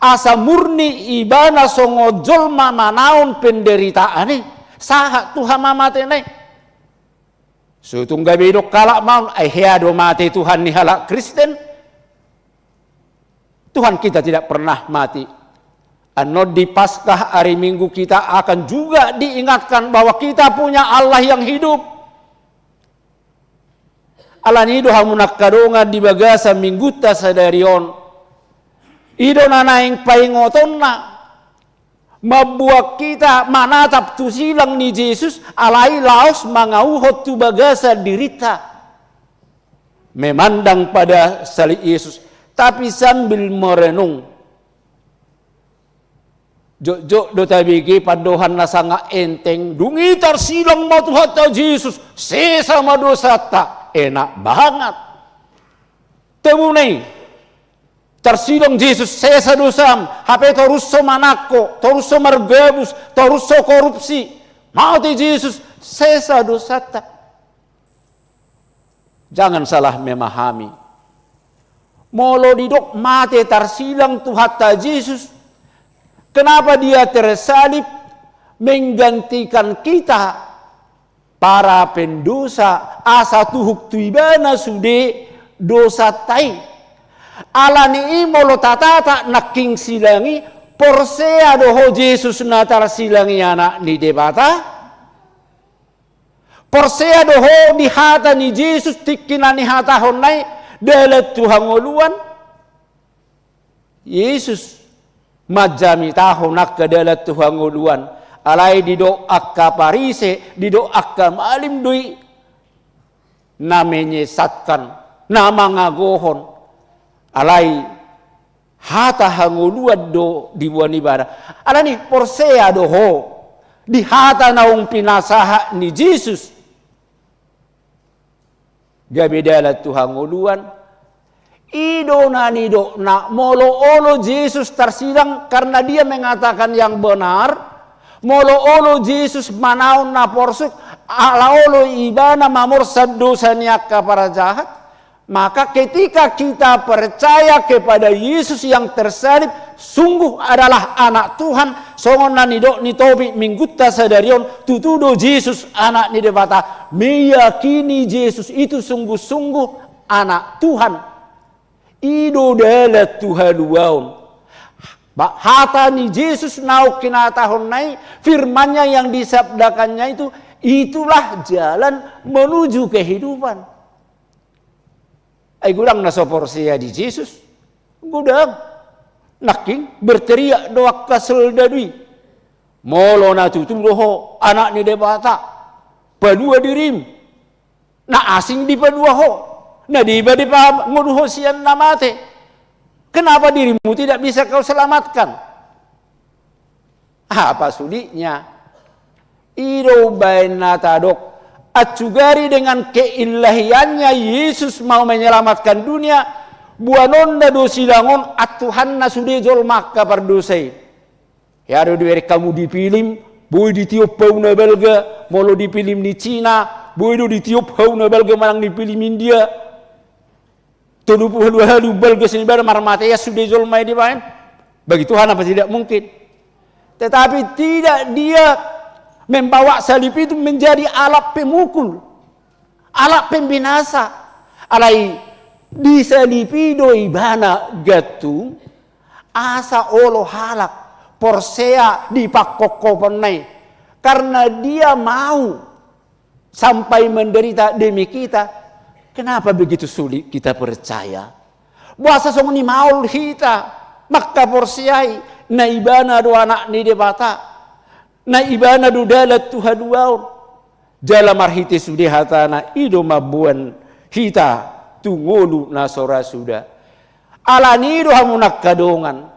asa murni ibana songon jolma manaon penderitaan i, sahat tu hamamatena i. So tung gabe didok halak ma on, ai hea do mate Tuhan ni halak Kristen? Tuhan kita tidak pernah mati. Annon di Paskah hari Minggu kita akan juga diingatkan bahwa kita punya Allah yang hidup. Ala ni i do hamu na angka dongan di bagasan Minggunta sadari on. I do na naeng paingotonna. Mambuat kita manatap tu silang ni Jesus, alai laos mangauhon tu bagasan dirinta. Memandang pada salib Yesus, tapi sambil merenung. Jotjot do tabege pandohan na sangat enteng, dung i tarsilang ma Tuhanta Jesus, sesa ma dosanta, enak banget. Tebuna i, tarsilang Jesus, sesa dosam, hape torus so manangko, torus so margabus, torus so korupsi, mate Jesus, sesa dosanta. Jangan salah memahami. Molo didok mate tarsilang Tuhanta Jesus, kenapa Dia tersalib menggantikan kita para pendosa, asa tuhuk tu ibana sude dosanta i. Ala ni i molo tatata nangkin silang i, porsea do ho Jesus na tarsilang i Anak ni Debata? Porsea do ho di hata ni Jesus tingki na nihatahonna i, dalan tu hangoluan? Jesus manjamitahon angka dalan tu hangoluan, alai didok angka Parise, didok angka malim do i na menyesatkan, na mangagohon, alai hata hangoluan do diboan ibana. Ala ni i porsea do ho di hata naung pinasahat ni Jesus, gabe dalan tu hangoluan. I do na nidokna, molo olo Jesus tarsilang karena Dia mengatakan yang benar, molo olo Jesus manaon na porsuk, ala olo ibana mamorsan dosa ni angka para jahat, maka ketika kita percaya kepada Yesus yang tersalib, sungguh adalah Anak Tuhan, songon na nidok ni topik Minggunta sadari on, tutu do Jesus Anak ni Debata. Meyakini Jesus itu sungguh-sungguh Anak Tuhan. I do dalan tu haluaon. Ba, hata ni Jesus naung hinatahonna i, firman-Nya yang disabdakan-Nya itu, itulah jalan menuju kehidupan. Ai godang na so porsea di Jesus. Godang. Nangkin berteriak do angka soldadu i, "Molo na tutu do Ho Anak ni Debata, palua dirim. Na asing dipalua Ho, na deba dipangolu Ho sian na mate. Kenapa dirimu tidak bisa Kau selamatkan?" Apa sulitnya? I do umbahen na tadok, ansugari dengan keilahiannya Yesus mau menyelamatkan dunia, boanonna do silang on, an Tuhanna sude jolma angka pardosa i. Ia do dibereng hamu di pilim, boi ditiop hau na balga, molo di pilim ni Cina, boi do ditiop hau na balga manang di pilim India. Tolu pulu ualu balga sian ibana marmatean sude jolma i dibaen. Bagi Tuhan apa tidak mungkin? Tetapi tidak dia membawa salib itu menjadi alat pemukul, alat pembinasa. Alai disalib i do ibana gantung, asa olo halak porsea di pangkophoponna i. Karena dia mau sampai menderita demi kita. Kenapa begitu sulit kita percaya? Boasa songon i maol hita mangkaporseai na ibana do Anak ni Debata, na ibana do dalan tu haluaon. Jala marhite sude hatana i do mamboan hita tu ngolu na so ra suda. Alani i do hamu na angka dongan,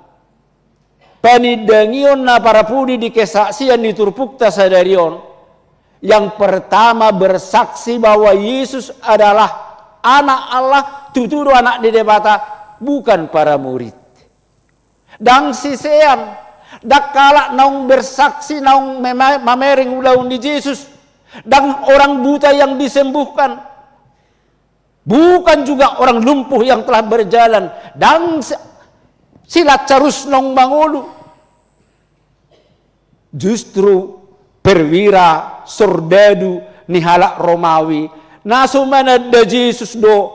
panindangion na parpudi di kesaksian ni turpukta sadari on, yang pertama bersaksi bahwa Yesus adalah Anak Allah, tutu do Anak ni Debata, bukan para murid. Ndang sisean, ndang halak naung bersaksi, naung mema-, mamereng ulaon ni Jesus, ndang orang buta yang disembuhkan. Bukan juga orang lumpuh yang telah berjalan, ndang si-, si Lasarus naung mangolu. Justru perwira soldadu ni halak Romawi na so mananda Jesus do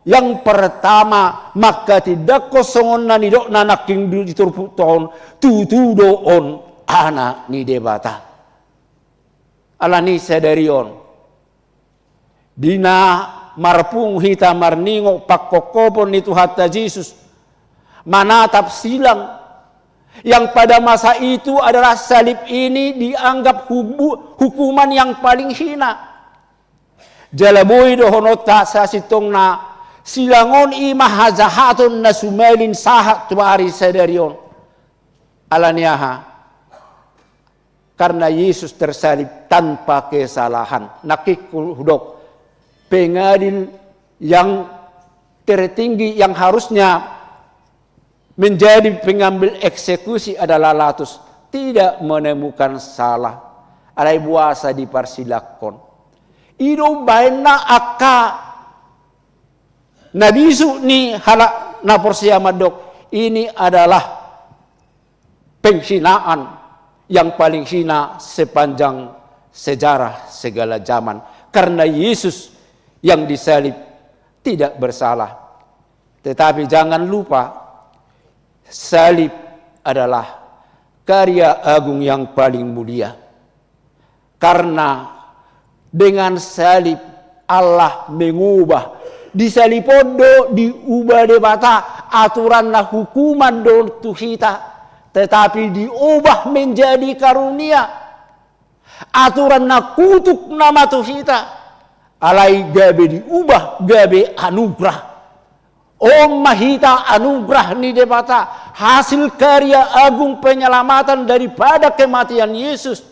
yang pertama mangkatindangkon songon na nidokna nangkin di turpukta on, tutu do on Anak ni Debata. Alani sadari on, di na marpungu hita marningot pangkophophon ni Tuhanta Jesus, manatap silang, yang pada masa itu adalah salib ini dianggap hubu-, hukuman yang paling hina. Jala boi dohononta sasintongna, silang on i ma hajahaton na sumalin sahat tu ari sadari on. Alani aha? Karena Yesus tersalib tanpa kesalahan. Nangkin hudok, pengadil yang tertinggi yang harusnya menjadi pengambil eksekusi adalah Latus, tidak menemukan salah. Alai boasa diparsilangkon? I do umbahen na angka na bisuk ni halak na porsea mandok, ini adalah penghinaan yang paling hina sepanjang sejarah segala zaman. Karena Yesus yang disalib tidak bersalah. Tetapi jangan lupa, salib adalah karya agung yang paling mulia. Karena dengan salib Allah mengubah. Di salib on do diubah Debata, aturan na hukuman do tu hita, tetapi diubah menjadi karunia. Aturan na kutuk nama tu hita, alai gabe diubah gabe anugrah. On ma hita anugrah ni Debata, hasil karya agung penyelamatan daripada kematian Yesus.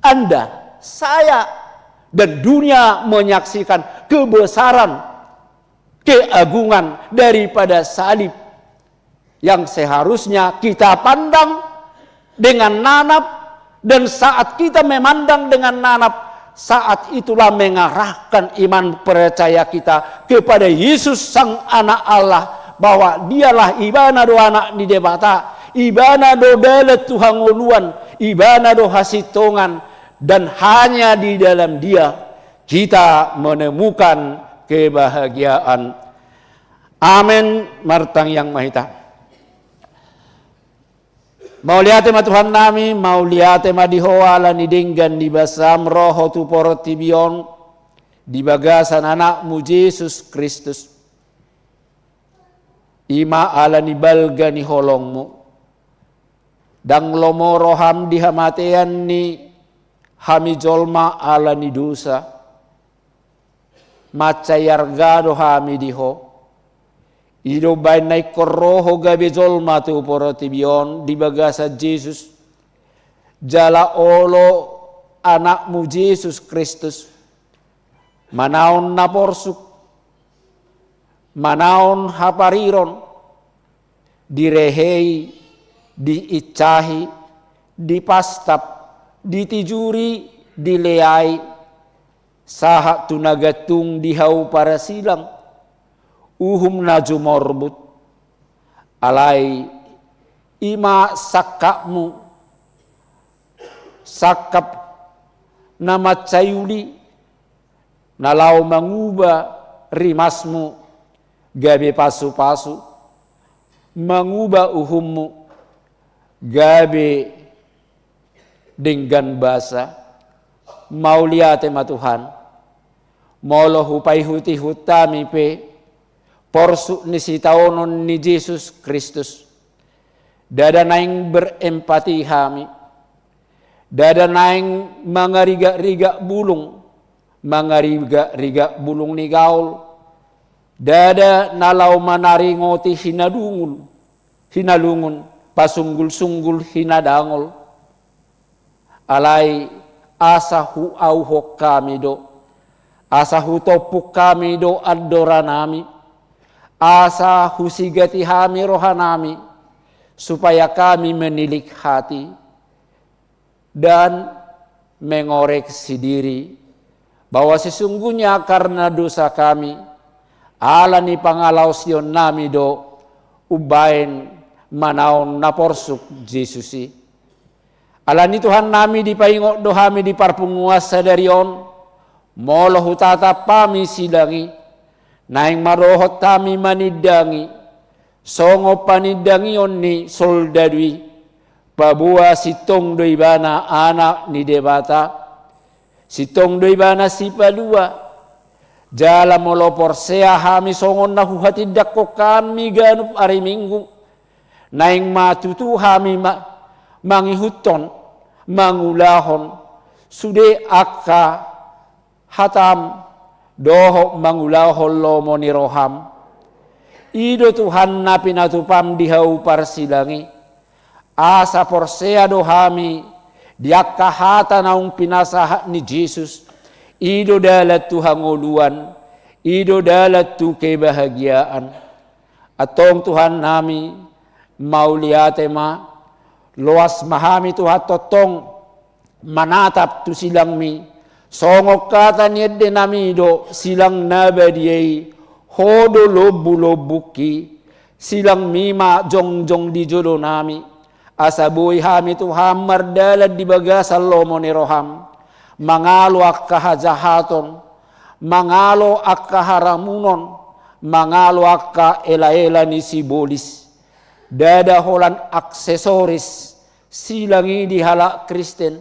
Anda, saya, dan dunia menyaksikan kebesaran, keagungan daripada salib yang seharusnya kita pandang dengan nanap, dan saat kita memandang dengan nanap, saat itulah mengarahkan iman percaya kita kepada Yesus Sang Anak Allah, bahwa Dialah Ibana do Anak ni Debata, Ibana do dalan tu hangoluan, Ibana do hasintongan, dan hanya di dalam Dia kita menemukan kebahagiaan. Amen. Martangiang ma hita. Mauliate ma Tuhan nami, mauliate ma di Ho ala ni denggan ni basam ro Ho tu portibi on di bagasan Anakmu Jesus Kristus. I ma ala ni balga ni holongmu. Ndang lomo roham di hamatean ni hami jolma ala ni dosa. Mansai arga do hami di Ho. I do umbaen na ingkon ro Ho gabe jolma tu portibi on di bagasan Jesus. Jala olo Anakmu Jesus Kristus. Manaon na porsuk. Manaon hapariron. Direhei, diinsahi, dipastap, ditijuri, dileai, sahat tu na gantung di hau parasilang, uhum na jumorbut. Alai i ma sangkapmu, sangkap na mansai uli, na laho manguba rimasmu gabe pasupasu, manguba uhummu gabe denggan basa. Mauliate ma Tuhan. Molo hupaihutihut hami pe porsuk ni sitaonon ni Jesus Kristus, ndada naeng berempati hami. Ndada naeng mangarigakriga bulung, mangarigakriga bulung ni gaol. Ndada na laho manaringoti hinadungul, hinalungun, pasunggulsunggul hinadangol. Alai asa huauhon hami do, asa hutompuk hami do andoranami, asa husigati hami rohanami, supaya kami menilik hati dan mengoreksi diri, bahwa sesungguhnya karena dosa kami, ala ni pangalaosionnami do umbaen manaon na porsuk Jesus i. Ala ni Tuhan nami, dipaingot do hami di parpunguan sadari on, molo hutatap hami silang i, naeng madohot hami manindangi, songon panindangion ni soldadu i, paboa sintong do ibana anak ni Debata, sintong do ibana sipalua. Jala molo porsea hami songon na huhatindangkon hami ganup ari Minggu, naeng ma tutu hami ma-, mangihuthon, mangulahon sude angka hatam dohot mangulahon lomo ni roham. I do Tuhan na pinatupam di hau parsilang i, asa porsea do hami di angka hata naung pinasahat ni Jesus. I do dalan tu hangoluan, i do dalan tu kebahagiaan. Antong Tuhan nami, mauliate ma, loas ma hami Tuhan tongtong manatap tu silangmi, songon hata ni ende nami do silang na badia i, Ho do lombulombungki, silangmi ma jongjong di jolo nami, asa boi hami Tuhan mardalan di bagasan lomo ni roham, mangalo angka hajahaton, mangalo angka haramunon, mangalo angka elaela ni sibolis. Ndada holan aksesoris silang i di halak Kristen,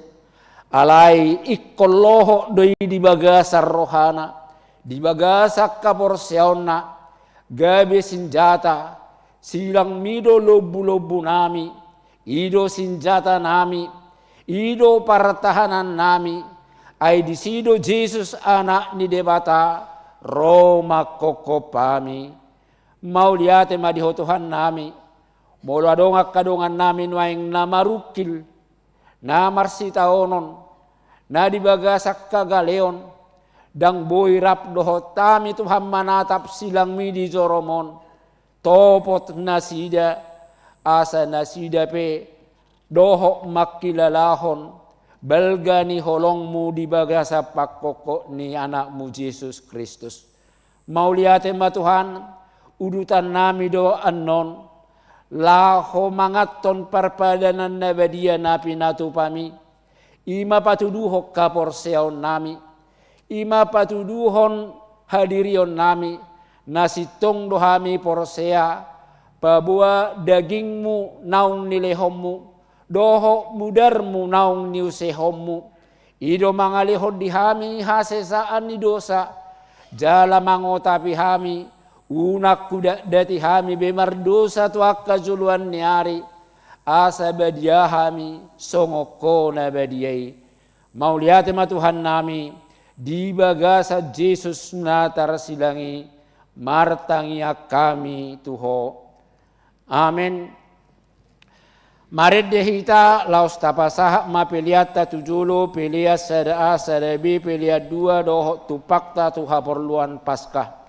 alai ingkon lohot do i di bagasan rohana, di bagasan haporseaonna, gabe sinjata. Silangmi do lombulombu nami, i do sinjata nami, i do partahanan nami. Ai disi do Jesus, Anak ni Debata, ro mangkophop hami. Mauliate ma di Ho Tuhan nami. Molo adong angka dongan nami nuaeng na marungkil, na marsitaonon, na di bagasan hagaleon, ndang boi rap dohot hami Tuhan manatap silangmi di jorom on, topot nasida, asa nasida pe dohot mangkilalahon balga ni holongmu di bagasan pangkophop ni Anakmu Jesus Kristus. Mauliate ma Tuhan, udutan nami do annon, laho manganhon parpadanan na badia na pinatupami, i ma patuduhon haporseaon nami, i ma patuduhon hadirion nami, na sintong do hami porsea, paboa dagingmu naung nilehonmu, dohot mudarmu naung niusehonmu, i do mangalehon di hami hasesaan ni dosa, jala mangotapi hami, unang hudatdati hami be mardosa tu angka joloan ni ari, asa badia hami songon ho na badia i. Mauliate ma Tuhannami, di bagasan Jesus na tarsilang i, martangiang hami tu Ho. Amen. Marende hita, laos tapasahat ma peleanta tu jolo, pelean sada A, sada B, pelean dua, dohot tumpakta tu haporluan Paskah.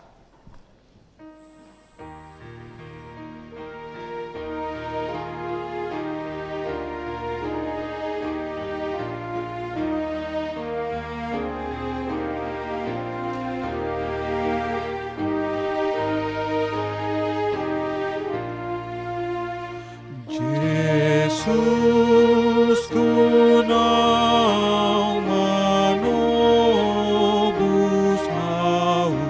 Jesusku naung manobus ahu,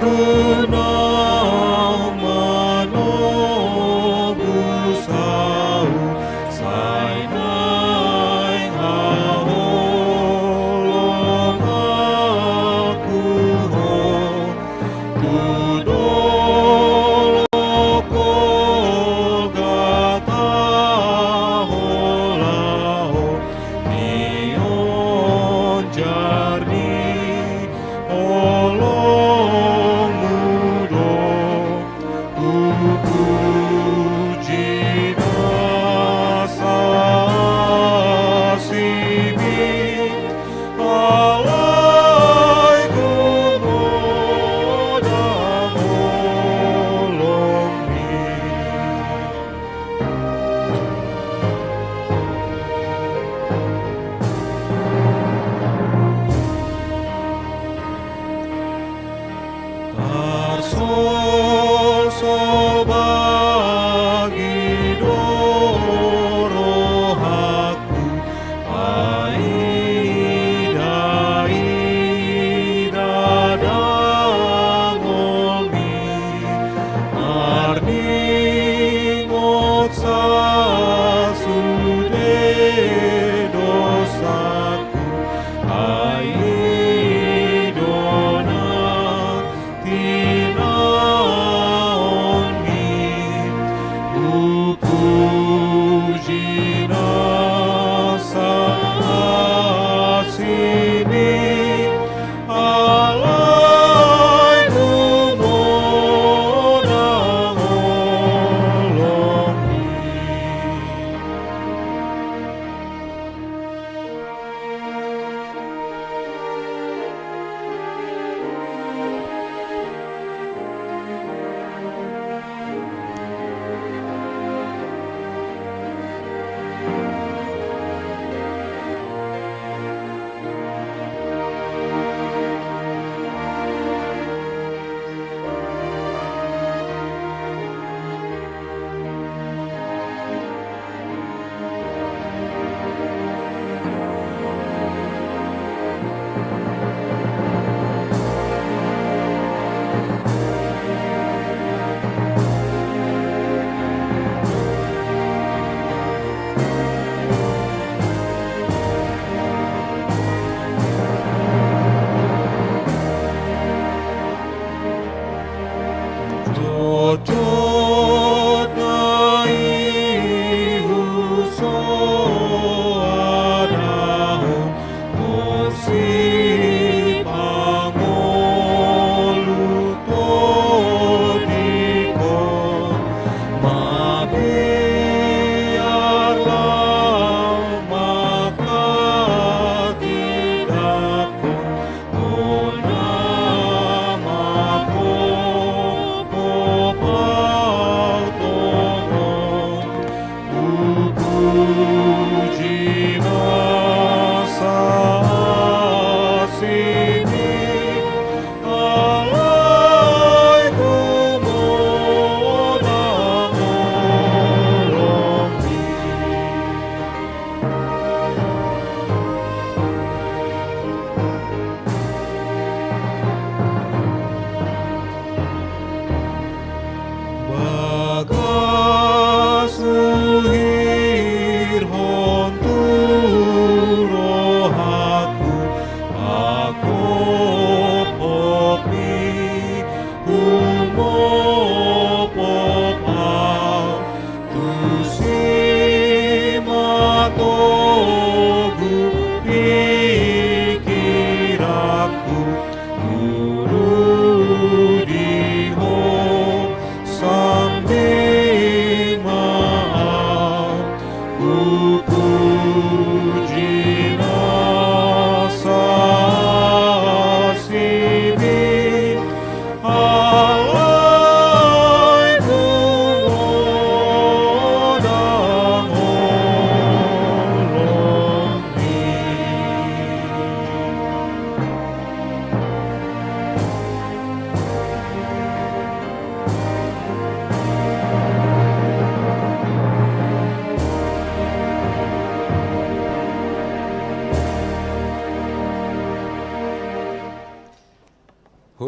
Tuhan manobus ahu, sai naeng haholonganku Ho. Tu dolok Golgota, Ho laho nionjar ni holongmu do. Hupuji nasa asimi, alai humoda holongmi. Tarsolsol bagi do rohangku, aida-ida dangolmi, marningot sasude dosaku, ai i do na tina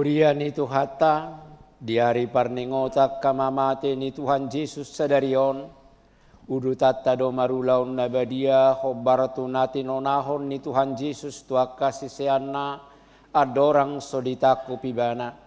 Huria ni Tuhanta, di ari parningotan hamamate ni Tuhan Jesus sadari on, udutanta do marulaon na badia hombar tu na tinonahon ni Tuhan Jesus tu angka siseanna, andorang so ditangkup Ibana.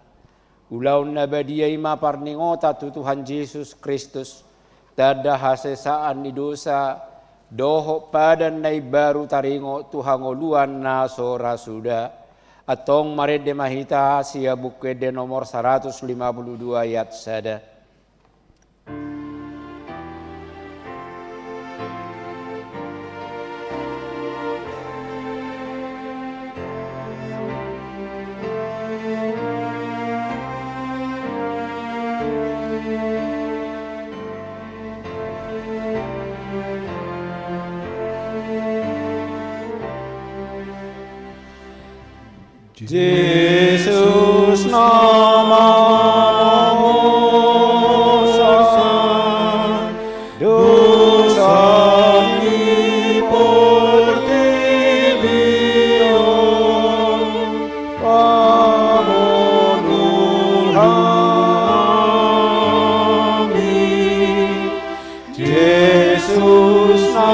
Ulaon na badia i ma parningotan tu Tuhan Jesus Kristus, tanda hasesaan ni dosa, dohot padan na imbaru taringot tu hangoluan na so ra suda. Antong marende ma hita sian Buku Ende nomor saratus lima pulu dua ayat sada. Jesus na mamorsan dosa ni portibi on, pangolu hami. Jesus na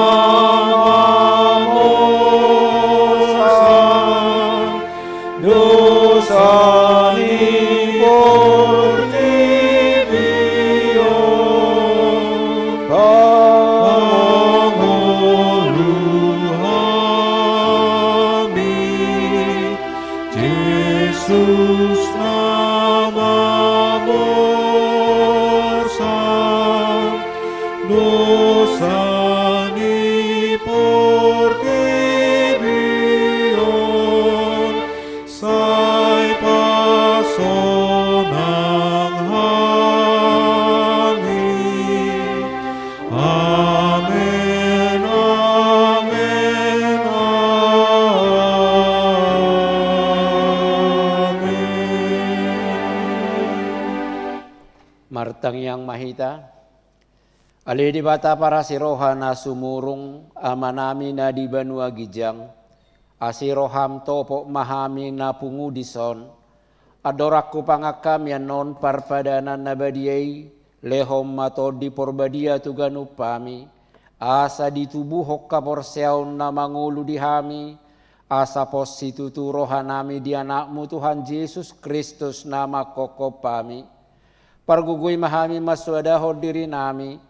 mamorsan dosa ni portibi on, pangolu hami. Jesus na mamorsan dosa ni portibi on, sai pasonang hami. Amen, amen, amen. Martangiang ma hita. Ale Debata parasi roha na sumurung, Amanami na di banua ginjang, asi roham topot ma hami na pungu dison, andorang hupangan hami annon parpadanan na badia i, lehon ma Tondi Porbadia tu ganup hami, asa ditubuhon haporseaon na mangolu di hami, asa pos situtu rohanami di Anakmu Tuhan Jesus Kristus na manghophop hami. Pargogoi ma hami mansoadahon dirinami,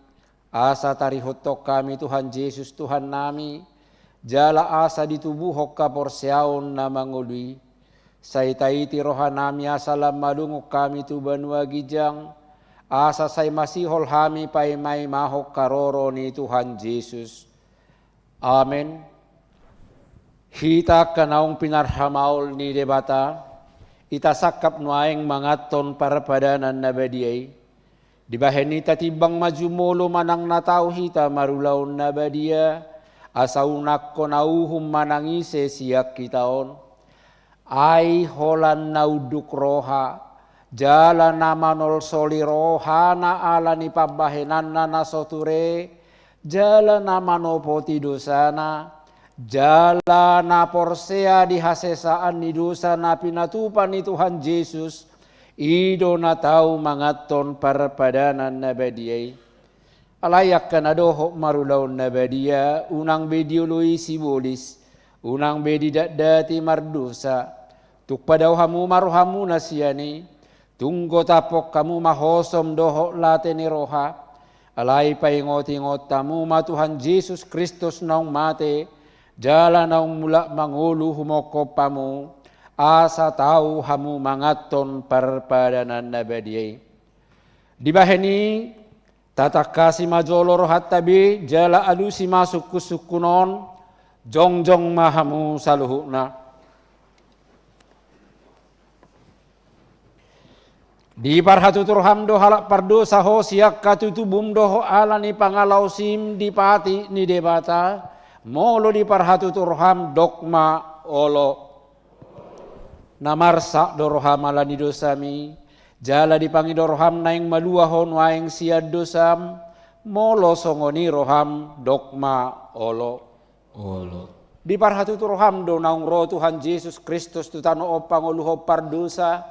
asa tarihuthon hami Tuhan Jesus Tuhannami, jala asa ditubuhon haporseaon na mangolu i. Sai taiti rohanami asa lam malungun hami tu banua ginjang, asa sai masihol hami paimaimahon haroro ni Tuhan Jesus. Amen. Hita angka naung pinarhamaol ni Debata, hita sangkap nuaeng manganhon parpadanan na badia i. Dibahen i tatimbang ma jumolo manang na tau hita marulaon na badia, asa unang hona uhum manang ise sian hita on. Ai holan na unduk roha, jala na manolsoli rohana ala ni pambahenanna na so ture, jala na manopoti dosana, jala na porsea di hasesaan ni dosa na pinatupa ni Tuhan Jesus, i do na tau manganhon parpadanan na badia i. Alai angka na dohot marulaon na badia, unang be dioloi sibolis, unang be didatdati mardosa. Tung padao hamu ma rohamuna sian i, tung gotaphon hamu ma hosom dohot late ni roha. Alai paingotingot hamu ma Tuhan Jesus Kristus naung mate, jala naung mulak mangolu humophop hamu, asa tau hamu manganhon parpadanan na badia i. Dibahen i, tatangkasi ma jolo rohanta be, jala alusi ma sungkunsungkun on, jongjong ma hamu saluhutna. Diparhatutu roham do halak pardosa ho sian hatutubum dohot ala ni pangalaosim di patik ni Debata, molo diparhatutu roham dok ma olo. Na marsak do roham ala ni dosami, jala dipangido roham naeng malua ho nuaeng sian dosam, molo songon i roham dok ma olo. Olo. Diparhatutu roham do naung ro Tuhan Jesus Kristus tu tano on pangoluhon pardosa,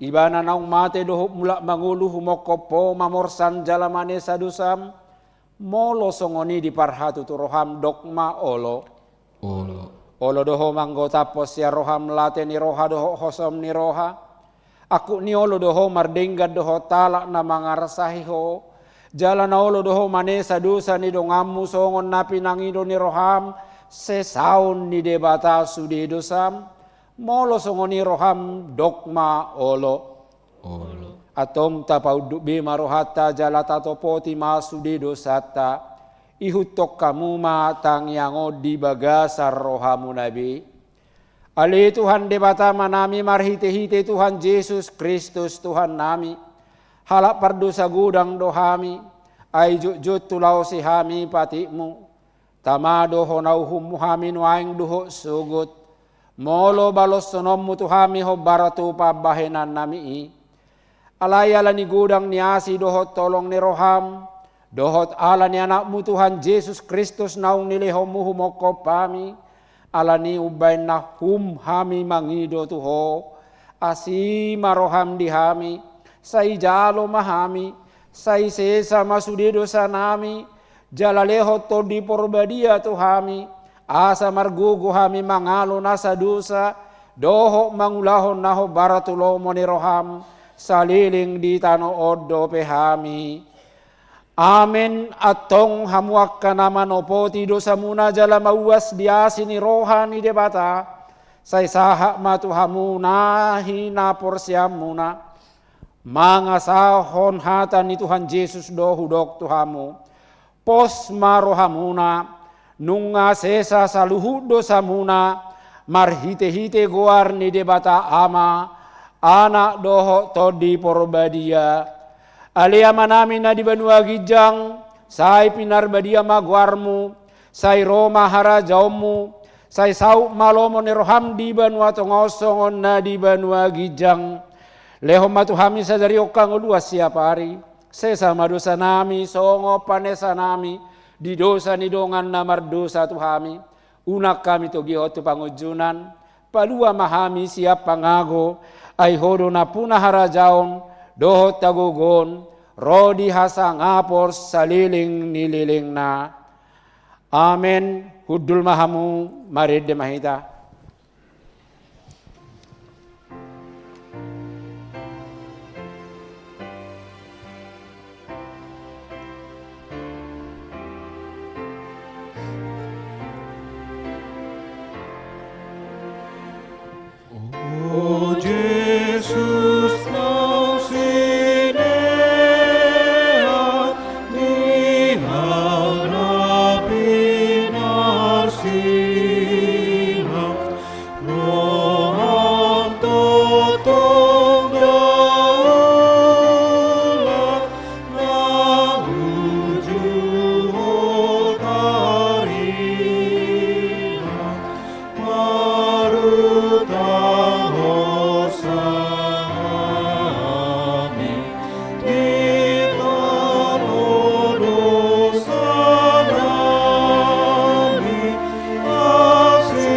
Ibana naung mate dohot mulak mangolu humongkop ho mamorsan jala manesa dosam, molo songon i diparhatutu roham, dok ma olo. Olo. Olo do ho manggotaphon sian roham late ni roha dohot hosom ni roha. Angkup ni olo do ho mardenggan dohot halak na mangarsahi ho. Jala na olo do ho manesa dosa ni donganmu songon na pinangido ni roham sesaon ni Debata sude dosam. Molo songon i roham, dok ma olo. Olo. Antong tapaunduk be ma rohanta jala tatopoti ma sude dosanta. Ihuthon hamu ma tangiang on di bagasan rohamuna be. Ale Tuhan Debata Amanami, marhitehite Tuhan Jesus Kristus Tuhannami, halak pardosa godang do hami, ai jotjot hulaosi hami patikmu. Tama do hona uhummu hami nuaeng dohot sogot, molo baloshononmu tu hami hombar tu pambahenannami i. Alai ala ni godang ni asi dohot holong ni roham, dohot ala ni Anakmu Tuhan Jesus Kristus naung nilehonmu humongkop hami, ala ni umbahen na hum hami mangido tu ho, asi ma roham di hami, sai jalo ma hami, sai sesa ma sude dosanami, jala lehon Tondi Porbadia tu hami, asa margogo hami mangalo nasa dosa, dohot mangulahon na hombar tu lomo ni roham, saleleng di tano on dope hami. Amen. Antong hamu angka na manopoti dosamuna jala mauas di asi ni roha ni Debata, sai sahat ma tu hamu na hinaporseamuna. Mangasahon hata ni Tuhan Jesus do hudok tu hamu. Pos ma rohamuna, nunga sesa saluhut dosamuna, marhitehite goar ni Debata Ama, Anak dohot Tondi Porbadia. Ale Amanami na di banua ginjang, sai pinarbadia ma goarmu, sai ro ma harajaonmu, sai saut ma lomo ni roham di banua tonga on songon na di banua ginjang. Lehon ma tu hami sadari on hangoluan siapari. Sesa ma dosanami songon panesanami di dosa ni dongan na mardosa tu hami. Unang hami togihon tu pangunjunan, palua ma hami sian pangago, ai ho do nampuna harajaon, dohot hagogoon, ro di hasangapon saleleng ni lelengna. Amen. Hundul ma hamu, marende ma hita. O Jesus, naung silean di hau na pinarsilang, roham tongtong daulat na uju ho tarida. Marhutang hosana, di tano dosanami, asi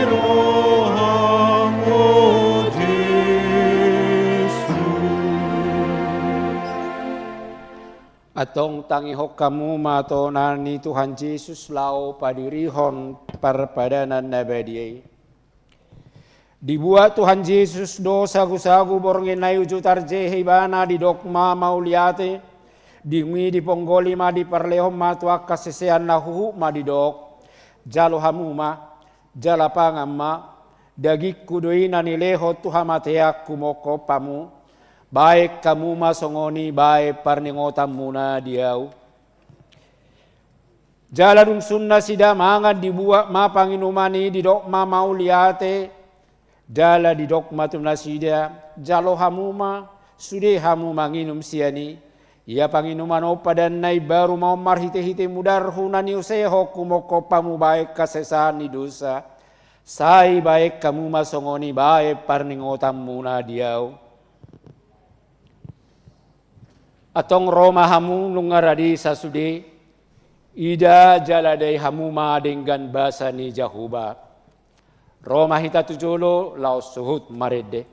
roham, o Jesus. Antong tangihon hamu ma tona ni Tuhan Jesus laho padirihon parpadanan na badia i. Dibuat Tuhan Jesus do sagusagu borngin na i uju tarjehe ibana, didok ma mauliate, dung i diponggoli ma, diparlehon ma tu angka siseanna, huhut ma didok: Jalo hamu ma, jala pangan ma, dagingku do i na nilehon tu hamatean humongkop hamu. Baen hamu ma songon i baen parningotanmuna di ahu. Jala dung sun nasida mangan, dibuat ma panginuman i, didok ma mauliate, jala didok ma tu nasida: Jalo hamu ma, sude hamu manginum sian i. Ia panginuman on padan na imbaru ma on marhitehite mudarhu na niusehon humongkop hamu baen hasesaan ni dosa. Sai baen hamu ma songon i baen parningotanmuna di ahu. Antong ro ma hamu nunga rade sasude, ida jala dai hamu ma denggan basa ni Jahowa. Ro ma hita tu jolo laos suhut marende.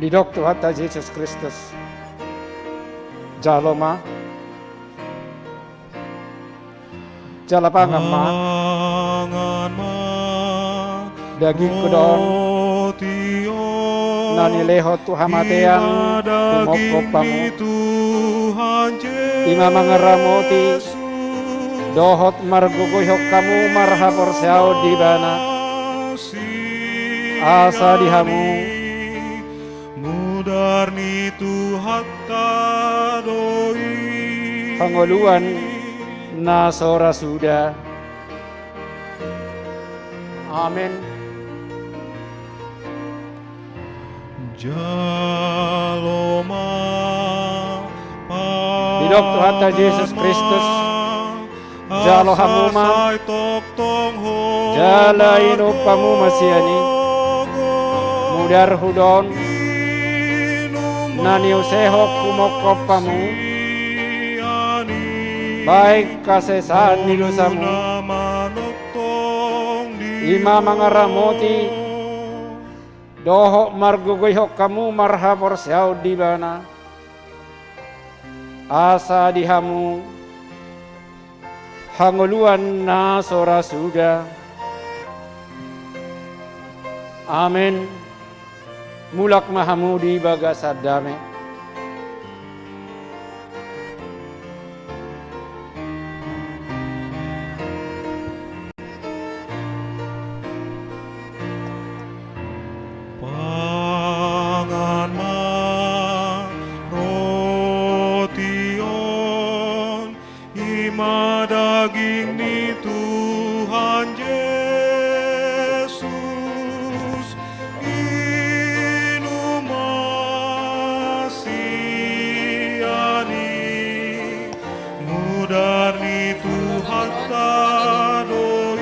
Didok Tuhanta Jesus Kristus: Jalo ma, jala pangan ma. Pangan ma. Dagingku do on, roti on, na nilehon tu hamatean, i ma humongkop daging hamu, ni Tuhan Jesus, i ma mangaramoti dohot margogoihon hamu marhaporseaon di Ibana. Asa di hamu, mudar ni Tuhanta do i, hangoluan na so ra suda. Amen. Jalo ma. Didok Tuhanta Jesus Kristus: Jalo hamu ma, jala inum hamu ma sian i. Mudarhu do on, na niusehon humongkop hamu baen hasesaan ni dosamu, i ma mangaramoti dohot margogoihon hamu marhaporseaon di Ibana. Asa di hamu hangoluan na so ra suda. Amen. Mulak ma hamu di bagasan dame. Pangan ma roti on, i ma daging ni Tuhan Jesus. Inum ma sian i, mudar ni Tuhanta do i.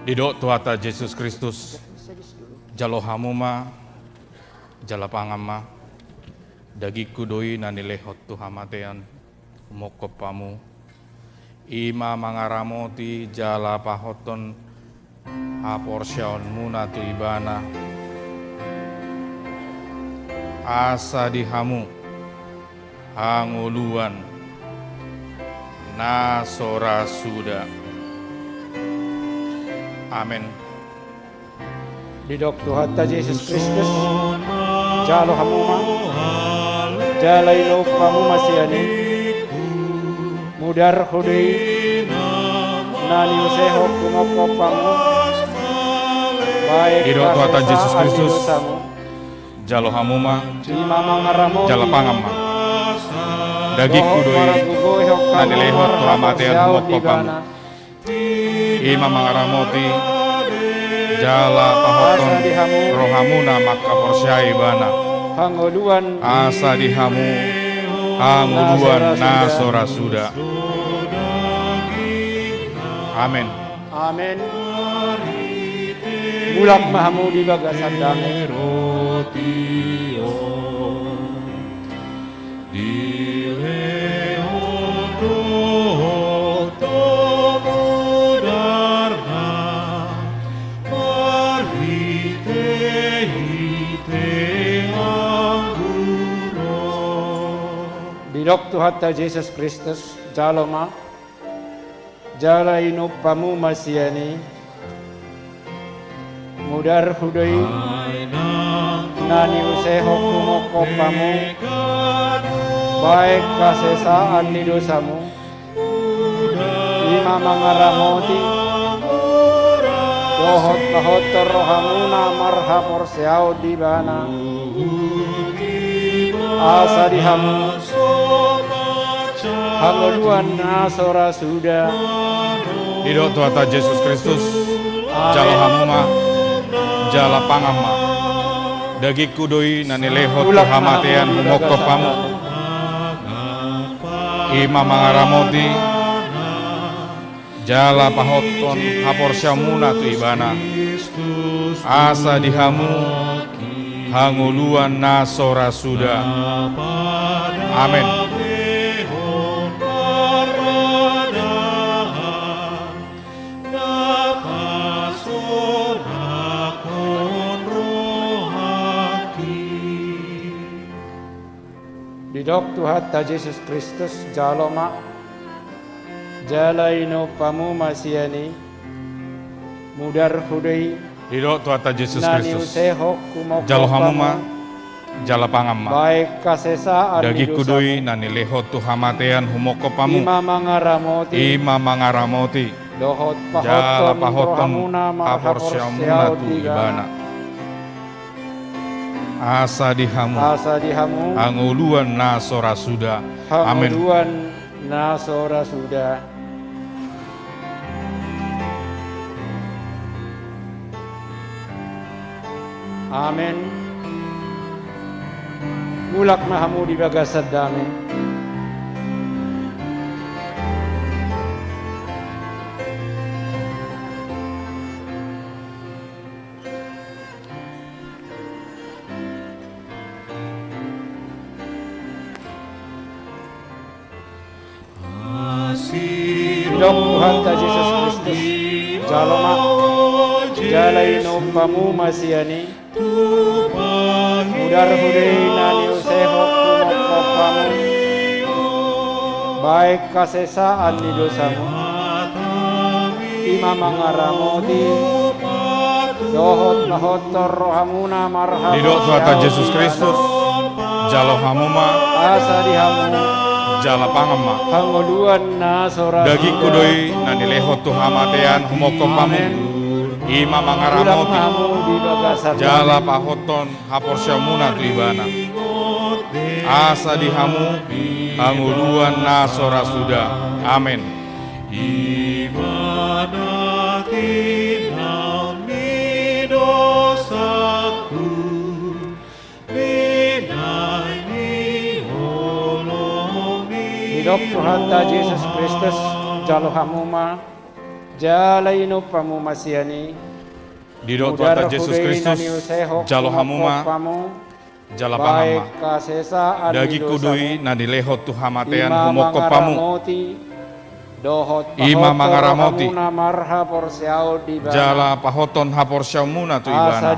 Didok Tuhanta Jesus Kristus: Jalo hamu ma, jala pangan ma. Dagingku do i na nilehon tu hamatean, humongkop hamu, i ma mangaramoti jala pahothon haporseaonmuna tu Ibana. Asa di hamu hangoluan na so ra suda. Amen. Didok Tuhanta Jesus Kristus: Jalo hamu ma, jala inum hamu ma sian i. Mudarhu do i, na niusehon humongkop hamu baen hasesaan ni dosamu. Didok Tuhanta Jesus Kristus: Jalo hamu ma, i ma mangaramoti, jala pangan ma. Dagingku do i, dohot margogoihon hamu, na nilehon tu hamatean, marhaporseaon di Ibana. Humongkop hamu, i ma mangaramoti jala pahothon, asa di hamu, rohamuna manghaporseai Ibana. Hangoluan, asa di hamu hangoluan na so ra suda. Amen. Amen. Mulak ma hamu di bagasan dame. Dilehon do ho mudarna marhite-hite anggur on. Didok Tuhanta Jesus Kristus: Jalo ma, jala inum hamu ma sian i. Mudarhu do i, na niusehon humongkop hamu baen hasesaan ni dosamu, i ma mangaramoti dohot pahothon rohamuna marhaporseaon di Ibana. Asa di hamu hangoluan na so ra suda. Didok Tuhanta Jesus Kristus: Amen. Jalo hamu ma, jala pangan ma. Dagingku do i na nilehon tu hamatean, humongkop hamu, i ma mangaramoti jala pahothon haporseaonmuna tu Ibana. Asa di hamu hangoluan na so ra suda. Amen. Didok Tuhanta Jesus Kristus, jalo ma, jala inomhamu ma sian i, mudarhu do i. Didok Tuhanta Jesus Kristus, jalo hamu ma, jala pangan ma. Baen hasesaan ni dosamu. Dagingku do i na nilehon tu hamatean humongkop hamu. I ma mangaramoti. I ma mangaramoti. Dohot pahothon rohamuna marhaporseaon tu Ibana. Asa di hamu. Asa di hamu. Hangoluan na so ra suda. Amen. Hangoluan na so ra suda. Amen. Mulak ma hamu di bagasan dame. Didok Tuhanta Jesus Kristus, jalo ma, jala inomhamu ma sian i, mudarhu do i na niusehon humongkop hamu. Baen hasesaan ni dosamu. I ma mangaramoti. Dohot pahothon rohamuna marhaporseaon. Didok Tuhanta Jesus Kristus, jalo hamu ma. Asa di hamu. Jala pangan ma. Hangoluan na so ra suda. Dagingku do i na nilehon tu hamatean humongkop hamu. Amen. I ma mangaramoti. Mulak ma hamu di bagasan dame. Jala pahothon haporseaonmuna tu Ibana. Asa di hamu, hangoluan na so ra suda. Amen. Ibana tinaon ni dosaku, binaen ni holong ni roha. Didok Tuhanta Jesus Kristus, jalo hamu ma, jala inomhamu ma sian i. Didok Tuhanta Jesus Kristus, jalo hamu ma, jala pangan ma. Dagingku do i na nilehon tu hamatean humongkop hamu. I ma mangaramoti. Jala pahothon haporseaonmuna tu Ibana.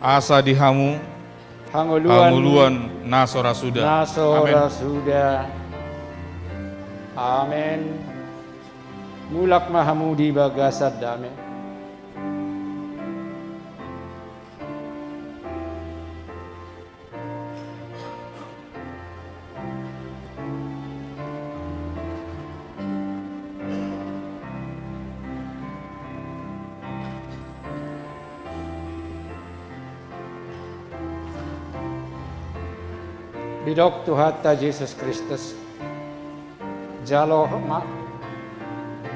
Asa di hamu. Hangoluan na so ra suda. Amen. Mulak ma hamu di bagasan dame. Didok Tuhanta Jesus Kristus, jalo ma,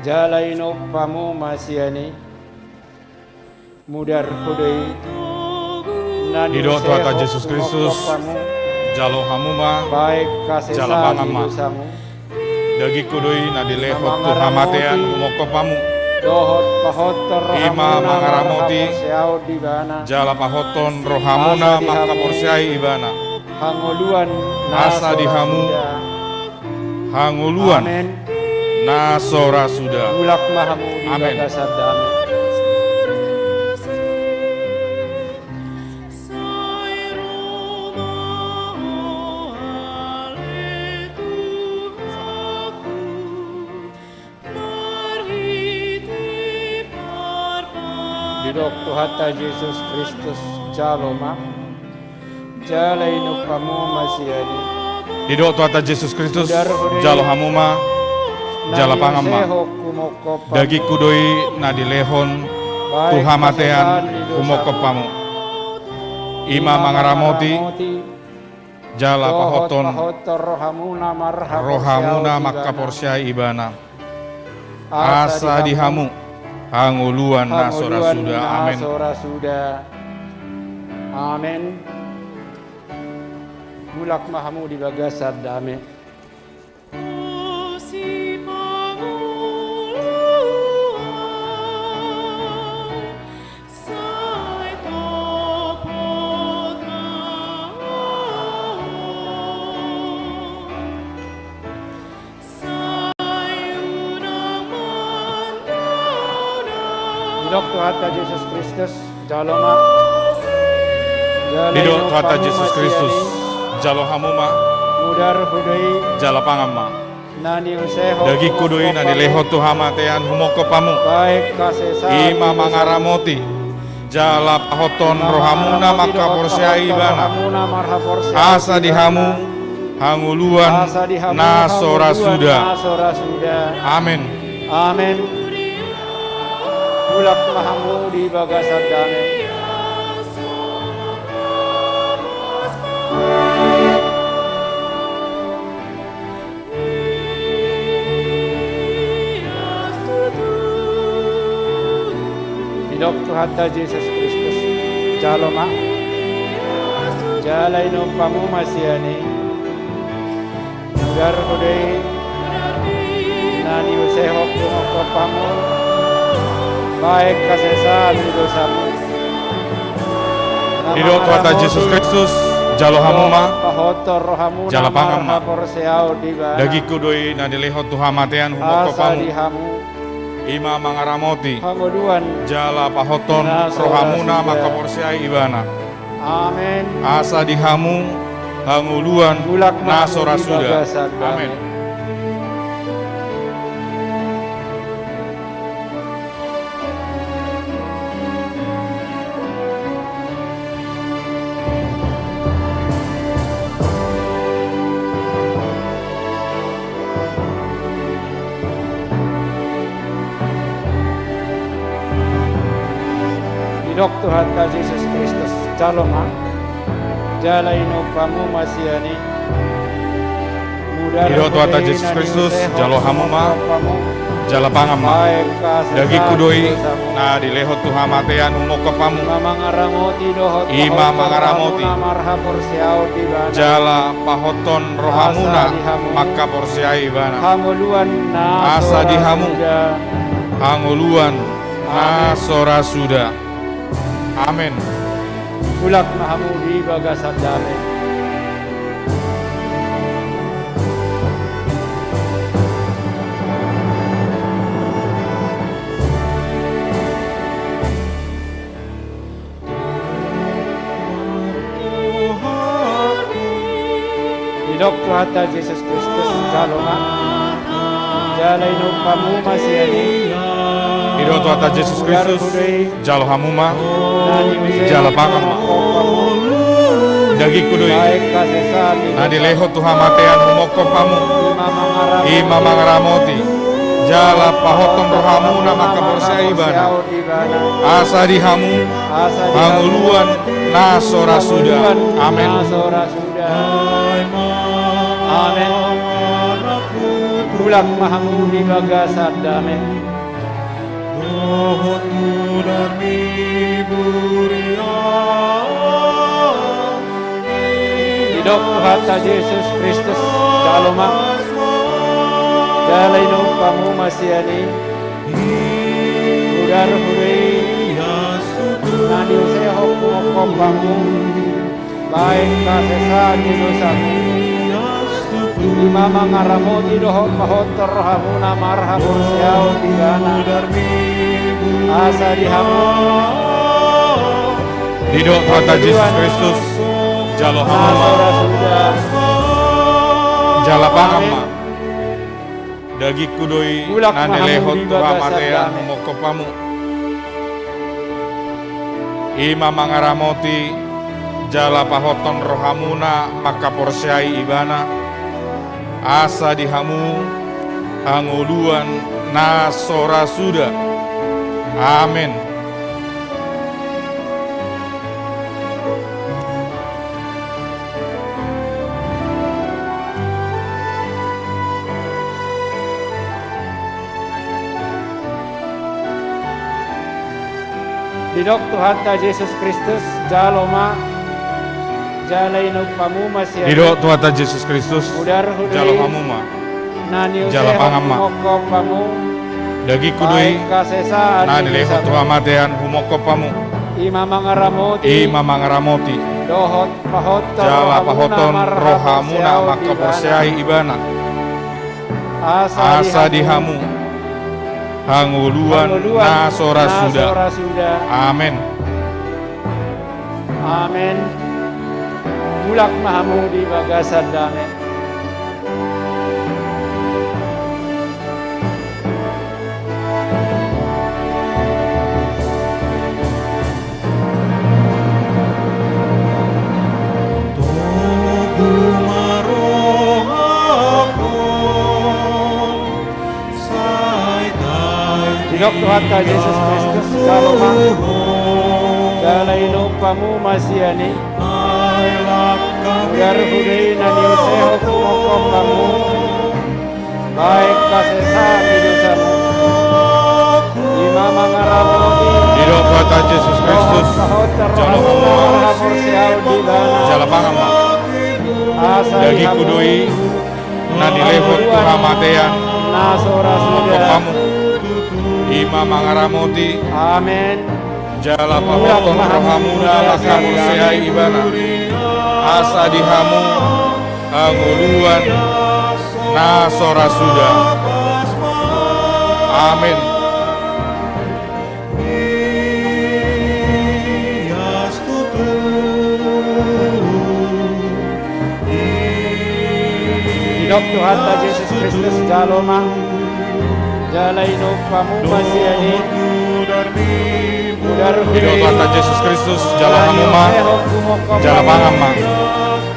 jala inomhamu ma sian i. Mudarhu do i. Didok Tuhanta Jesus Kristus, jalo hamu ma, jala pangan ma. Dagingku do i na nilehon tu hamatean humongkop hamu. I ma mangaramoti. Jala pahothon rohamuna manghaporseai Ibana. Asa di hamu. Hangoluan na so ra suda. Mulak ma hamu di bagasan dame. Didok Tuhanta Jesus Kristus, jalo ma. Jala inomhamu ma sian i. Didok Tuhanta Jesus Kristus, jalo hamu ma, jala pangan ma. Dagingku do i na dilehon tu hamatean humongkop hamu. I ma mangaramoti, jala pahothon rohamuna manghaporseai Ibana. Asa di hamu hangoluan na so ra suda. Amen. Mulak ma hamu di bagasan dame. Didok Tuhanta Jesus Kristus, jalo ma. Didok Tuhanta Jesus Kristus, Jalo hamu ma. Mudar hu do i. Jala pangan ma. Na niusehon. Dagingku do i na nilehon tu hamatean, humongkop hamu. Baen hasesaan. I ma mangaramoti jala pahothon rohamuna mangkaporseai ibana. Asa di hamu hangoluan na so ra suda. Amen. Amen. Mulak ma hamu di bagasan dame. Didok Tuhanta Jesus Kristus, jalo ma, jala inum hamu ma sian i. Mudar hu do i, na niusehon humongkop hamu, baen hasesaan ni dosamu. Didok Tuhanta Jesus Kristus, jalo hamu ma. Jala pangan ma. Dagingku do i na nilehon tu hamatean, humongkop hamu. I ma mangaramoti. Jala pahothon rohamuna mangkaporseai ibana. Amen. Asa di hamu hangoluan na so ra suda. Amen. Didok Tuhanta Jesus Kristus, jalo ma, jala inum hamu ma sian i. Didok Tuhanta Jesus Kristus, jalo hamu ma, jala pangan ma. Dagingku do i na nilehon tu hamatean, humongkop hamu. I ma mangaramoti jala pahothon rohamuna mangkaporseai ibana. Asa di hamu hangoluan na so ra suda. Amen. Mulak ma hamu di bagasan dame. Didok Tuhanta Jesus Kristus, jalo ma, jala inum hamu ma sian i. Didok Tuhanta Jesus Kristus, jalo hamu ma, jala pangan ma. Dagingku do i na nilehon tu hamatean, humongkop hamu. I ma mangaramoti jala pahothon rohamuna mangkaporseai ibana. Asa di hamu hangoluan na so ra suda. Amen. Amen. Mulak ma hamu di bagasan dame. Didok Tuhanta Jesus Kristus, jalo ma, jala inum hamu ma sian i. Mudar hu do i na niusehon humongkop hamu, baen hasesaan ni dosamu. I ma mangaramoti dohot pahothon rohamuna marhaporseaon di ibana. Asa di hamu. Didok Tuhanta Jesus Kristus, jalo hamu ma. Jala pangan ma. Dagingku do i na nilehon tu hamatean, humongkop hamu. I ma mangaramoti jala pahothon rohamuna mangkaporseai ibana. Asa di hamu hangoluan na so ra suda. Amen. Didok Tuhanta Jesus Kristus, jalo ma, jala inum hamu ma sian i. Didok Tuhanta Jesus Kristus, jalo hamu ma. Jala pangan ma. Dagingku do i na nilehon tu hamatean, humongkop hamu. I ma mangaramoti. Jala pahothon rohamuna mangkaporseai ibana. Asa di hamu hangoluan na so ra suda. Amen. Amen. Mulak ma hamu di bagasan dame. Didok Tuhanta Jesus Kristus, jalo ma, jala inomhon hamu ma sian i. Mudar hu do i na niusehon humongkop hamu, baen hasesaan ni dosamu. I ma mangaramoti. Didok Tuhanta Jesus Kristus, jalo ma, jala pangan ma. Asa dagingku do i na nilehon tu hamatean, na so ra suda, humongkop hamu. I ma mangaramoti. Amen. Jala pahothon rohamuna mangkaporseai ibana, asa di hamu hangoluan na so ra suda. Amen. Didok Tuhanta Jesus Kristus, jalo ma, jala inomhon hamu ma sian i. Mudar hu do i. Didok Tuhanta Jesus Kristus, jalo hamu ma, jala pangan ma.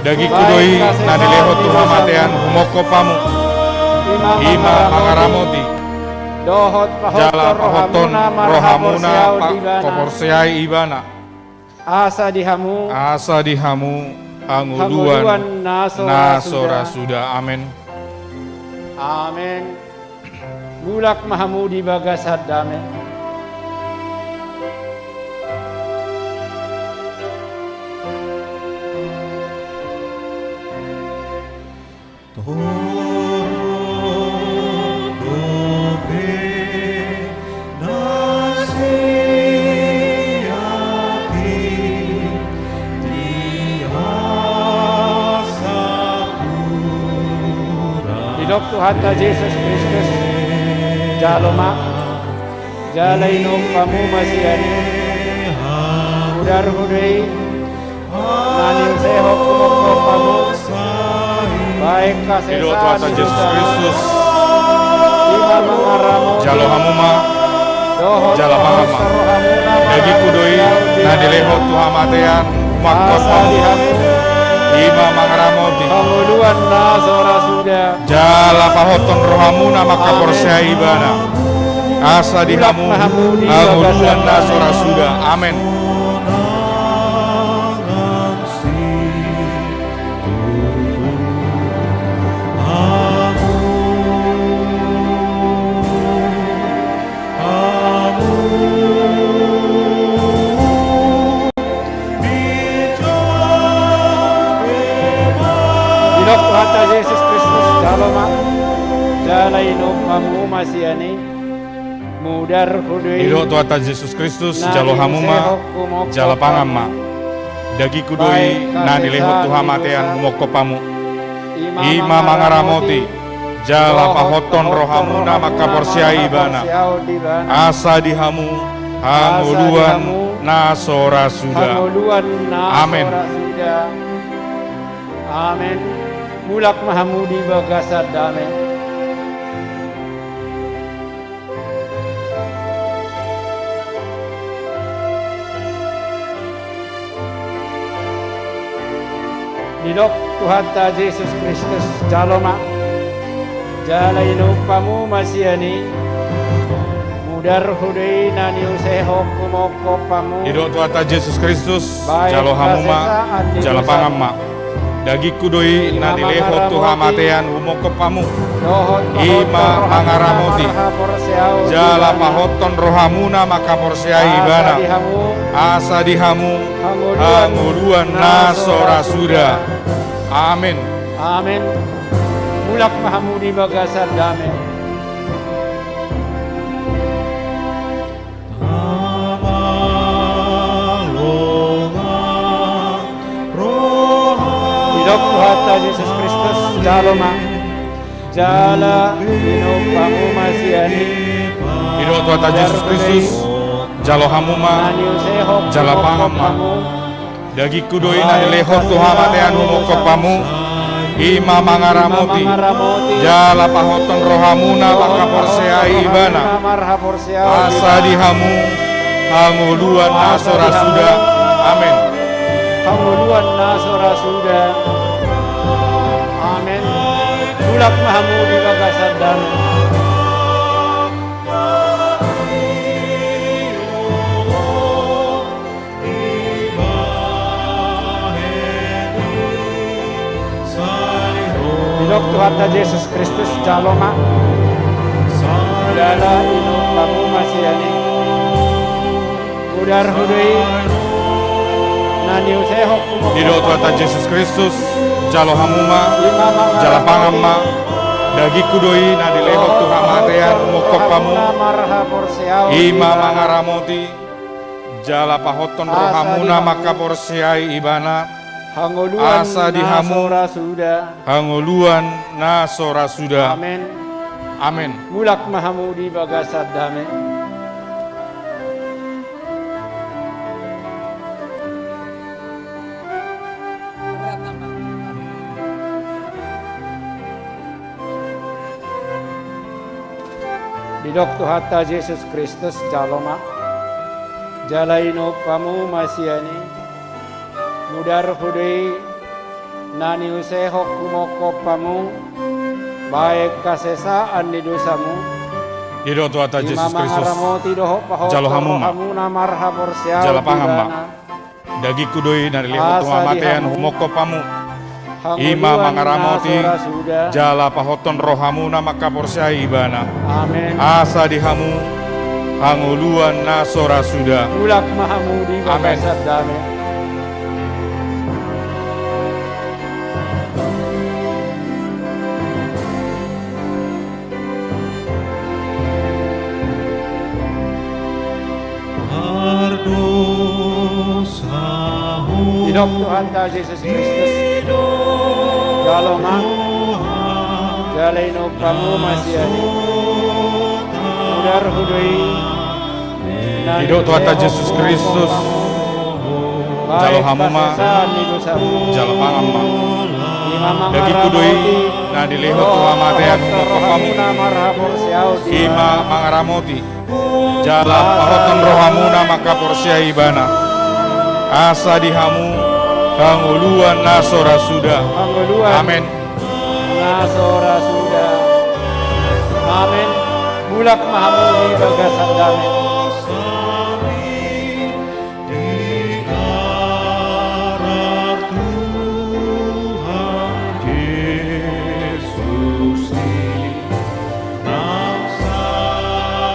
Dagingku do i na nilehon tu hamatean, humongkop hamu. I ma mangaramoti. Dohot pahothon, jala pahothon rohamuna mangkaporseai ibana. Asa di hamu, asa di hamu hangoluan na so ra suda. Amen. Amen. Mulak ma hamu di bagasan dame. Torop dope na siatik di hasangapura. Didok Tuhanta Jesus Kristus, jalo ma, jala inomhon hamu ma sian i. Mudar hu do i na niusehon humongkop hamu, baen hasesaan ni dosamu. Didok Tuhanta Jesus Kristus, i ma mangaramoti. Jalo hamu ma, jala pangan ma. Dagingku do i na nilehon tu hamatean, humongkop hamu. I ma mangaramoti. Hangoluan na so ra suda. Jala pahothon rohamuna mangkaporseai ibana, asa di hamu hangoluan na so ra suda. Amen. Didok Tuhanta Jesus Kristus, jalo ma, jala inomhon hamu ma sian i. Mudar hu do i. Didok Tuhanta Jesus Kristus, jalo hamu ma, jala pangan ma. Dagingku do i na nilehon tu hamatean, humongkop hamu. I ma mangaramoti. Jala pahothon rohamuna mangkaporseai ibana, asa di hamu hangoluan na so ra suda. Amen. Amen. Mulak ma hamu di bagasan dame. Didok Tuhanta Jesus Kristus, jalo ma, jala inomhon hamu ma sian i. Mudar hu do i na niusehon humongkop hamu. Didok Tuhanta Jesus Kristus, jalo hamu ma, jala pangan ma. Dagingku do i na nilehon tu hamatean, humongkop hamu. I ma mangaramoti. Jala pahothon rohamuna mangkaporseai ibana, asa di hamu hangoluan na so ra suda. Amen. Amen. Mulak ma hamu di bagasan dame. Didok Tuhanta Jesus Kristus, jalo ma, jala inomhon hamu ma sian i. Didok Tuhanta Jesus Kristus, jalo hamu ma, jala pangan ma. Dagingku do i na dilehon tu hamatean humongkop hamu, i ma mangaramoti jala pahothon rohamuna mangkaporseai ibana. Asa di hamu hangoluan na so ra suda. Amen. Hangoluan na so ra suda. Amen. Mulak ma hamu di bagasan dame. Didok Tuhanta Jesus Kristus, jalo ma, jala inum hamu ma sian i. Mudar hu do i na niusehon humongkop hamu. Didok Tuhanta Jesus Kristus, jalo hamu ma, jala pangan ma. Dagingku do i na dilehon tu hamatean humongkop hamu, i ma mangaramoti jala pahothon rohamuna mangkaporseai ibana. Asa di hamu hangoluan na so ra suda. Amen. Amen. Mulak ma hamu di bagasan dame. Didok Tuhanta Jesus Kristus, jalo ma, jala inum hamu ma sian i. Mudar hu do i na niusehon humongkop hamu baen hasesaan ni dosamu. Didok Tuhanta Jesus Kristus, jalo hamu ma, jala pangan ma. Dagingku do i na dilehon tu hamatean humongkop hamu, i ma mangaramoti jala pahothon rohamuna mangkaporseai ibana. Amen. Asa di hamu hangoluan na so ra suda. Mulak ma hamu di bagasan dame. Didok Tuhanta Jesus Kristus, jalo ma, jala inum hamu ma sian i. Mudar hu do i. Didok Tuhanta Jesus Kristus, jalo hamu ma, jala pangan ma. Dagingku do i na dilehon tu hamatean humongkop hamu, i ma mangaramoti jala pahothon rohamuna mangkaporseai ibana. Asa di hamu hangoluan na so ra suda. Amen. Na so ra suda. Amen. Mulak ma hamu di bagasan dame.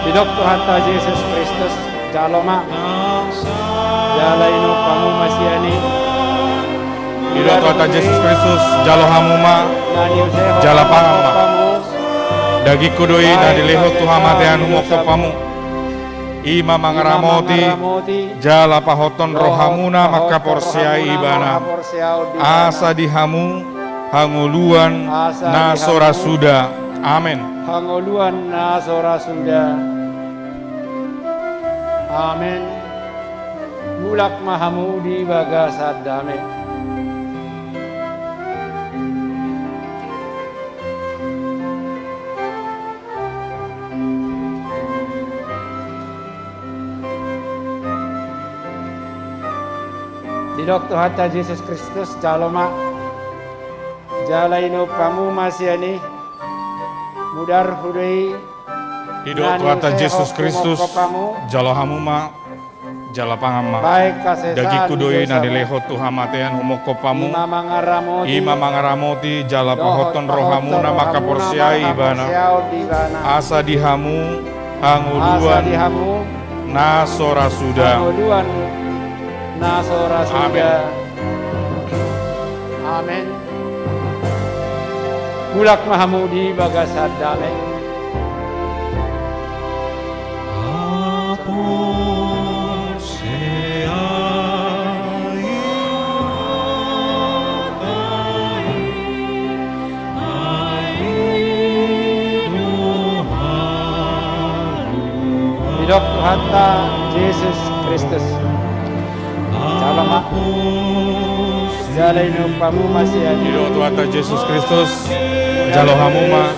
Didok Tuhanta Jesus Kristus, jalo ma, jala inum hamu ma sian i. Didok Tuhanta Jesus Kristus, jalo hamu ma, jala pangan ma. Dagingku do i na dilehon tu hamatean humongkop hamu, i ma mangaramoti jala pahothon rohamuna mangkaporseai ibana. Asa di hamu hangoluan na so ra suda. Amen. Hangoluan na so ra suda. Amen. Mulak ma hamu di bagasan dame. Didok Tuhanta Jesus Kristus, jalo ma, jala inum hamu ma sian i. Mudar hu do i. Didok Tuhanta Jesus Kristus, jalo hamu ma, jala pangan ma. Dagingku do i na dilehon tu hamatean humongkop hamu, i ma mangaramoti jala pahothon rohamuna mangkaporseai ibana. Asa di hamu hangoluan na so ra suda. Amen. Mulak ma hamu di bagasan dame. Didok Tuhanta Jesus Kristus. Jalo ma Jala inumpamu ma sian i. Didok Tuhanta Jesus Kristus, jalo hamu ma,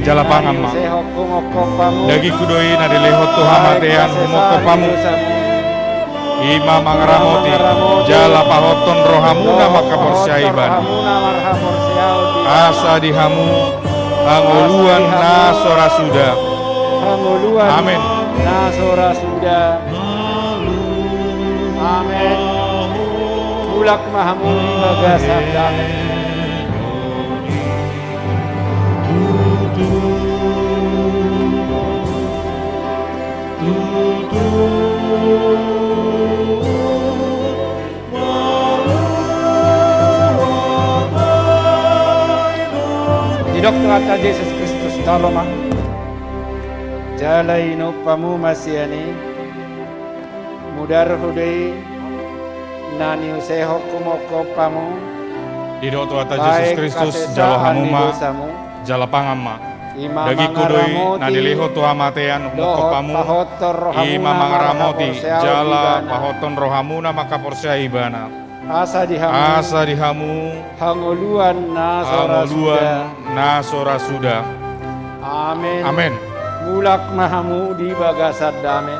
jala pangan ma. Sehok humongkop hamu. Dagingku do i na dilehon tu hamatean, humongkop hamu. I ma mangaramoti, jala pahothon rohamuna mangkaporseai ibana. Asa di hamu hangoluan na so ra suda. Hangoluan. Amen. Na so ra suda. Amen. Mulak ma hamu di bagasan dame. Didok Tuhanta Jesus Kristus, jalo ma. Jala inumpamu ma sian i. Mudarhu do i na niusehon humongkop hamu. Didok Tuhanta Jesus Kristus, jalo hamu ma, jala pangan ma. Dagingku do i na dilehon tu hamatean, humongkop hamu. I ma mangaramoti, jala pahothon rohamuna mangkaporseai ibana. Asa di hamu. Asa di hamu. Hangoluan na so ra suda. Hangoluan na so ra suda. Amen. Amen. Mulak ma hamu di bagasan dame.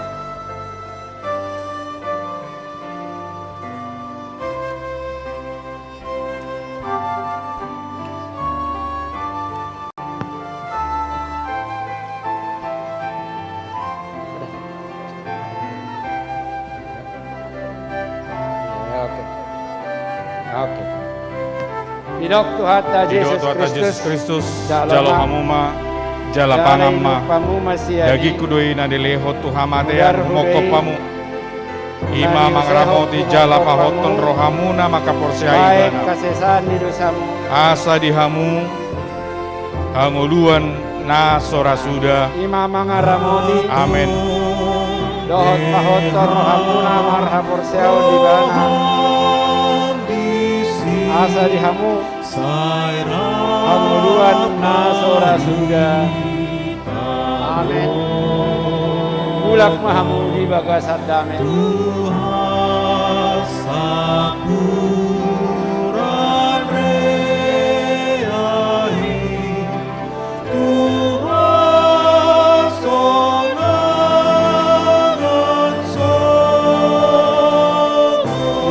Oke. Oke. Didok Tuhanta Jesus Kristus, jalo hamu ma, jala pangan ma. Dagingku do i na dilehon tu hamatean, humongkop hamu. I ma mangaramoti jala pahothon rohamuna mangkaporseai ibana. Asa di hamu hangoluan na so ra suda. I ma mangaramoti. Amen. Dohot pahothon rohamuna marhaporseaon di ibana. Asa di hamu hangoluan na so ra suda. Amen. Mulak ma hamu di bagasan dame.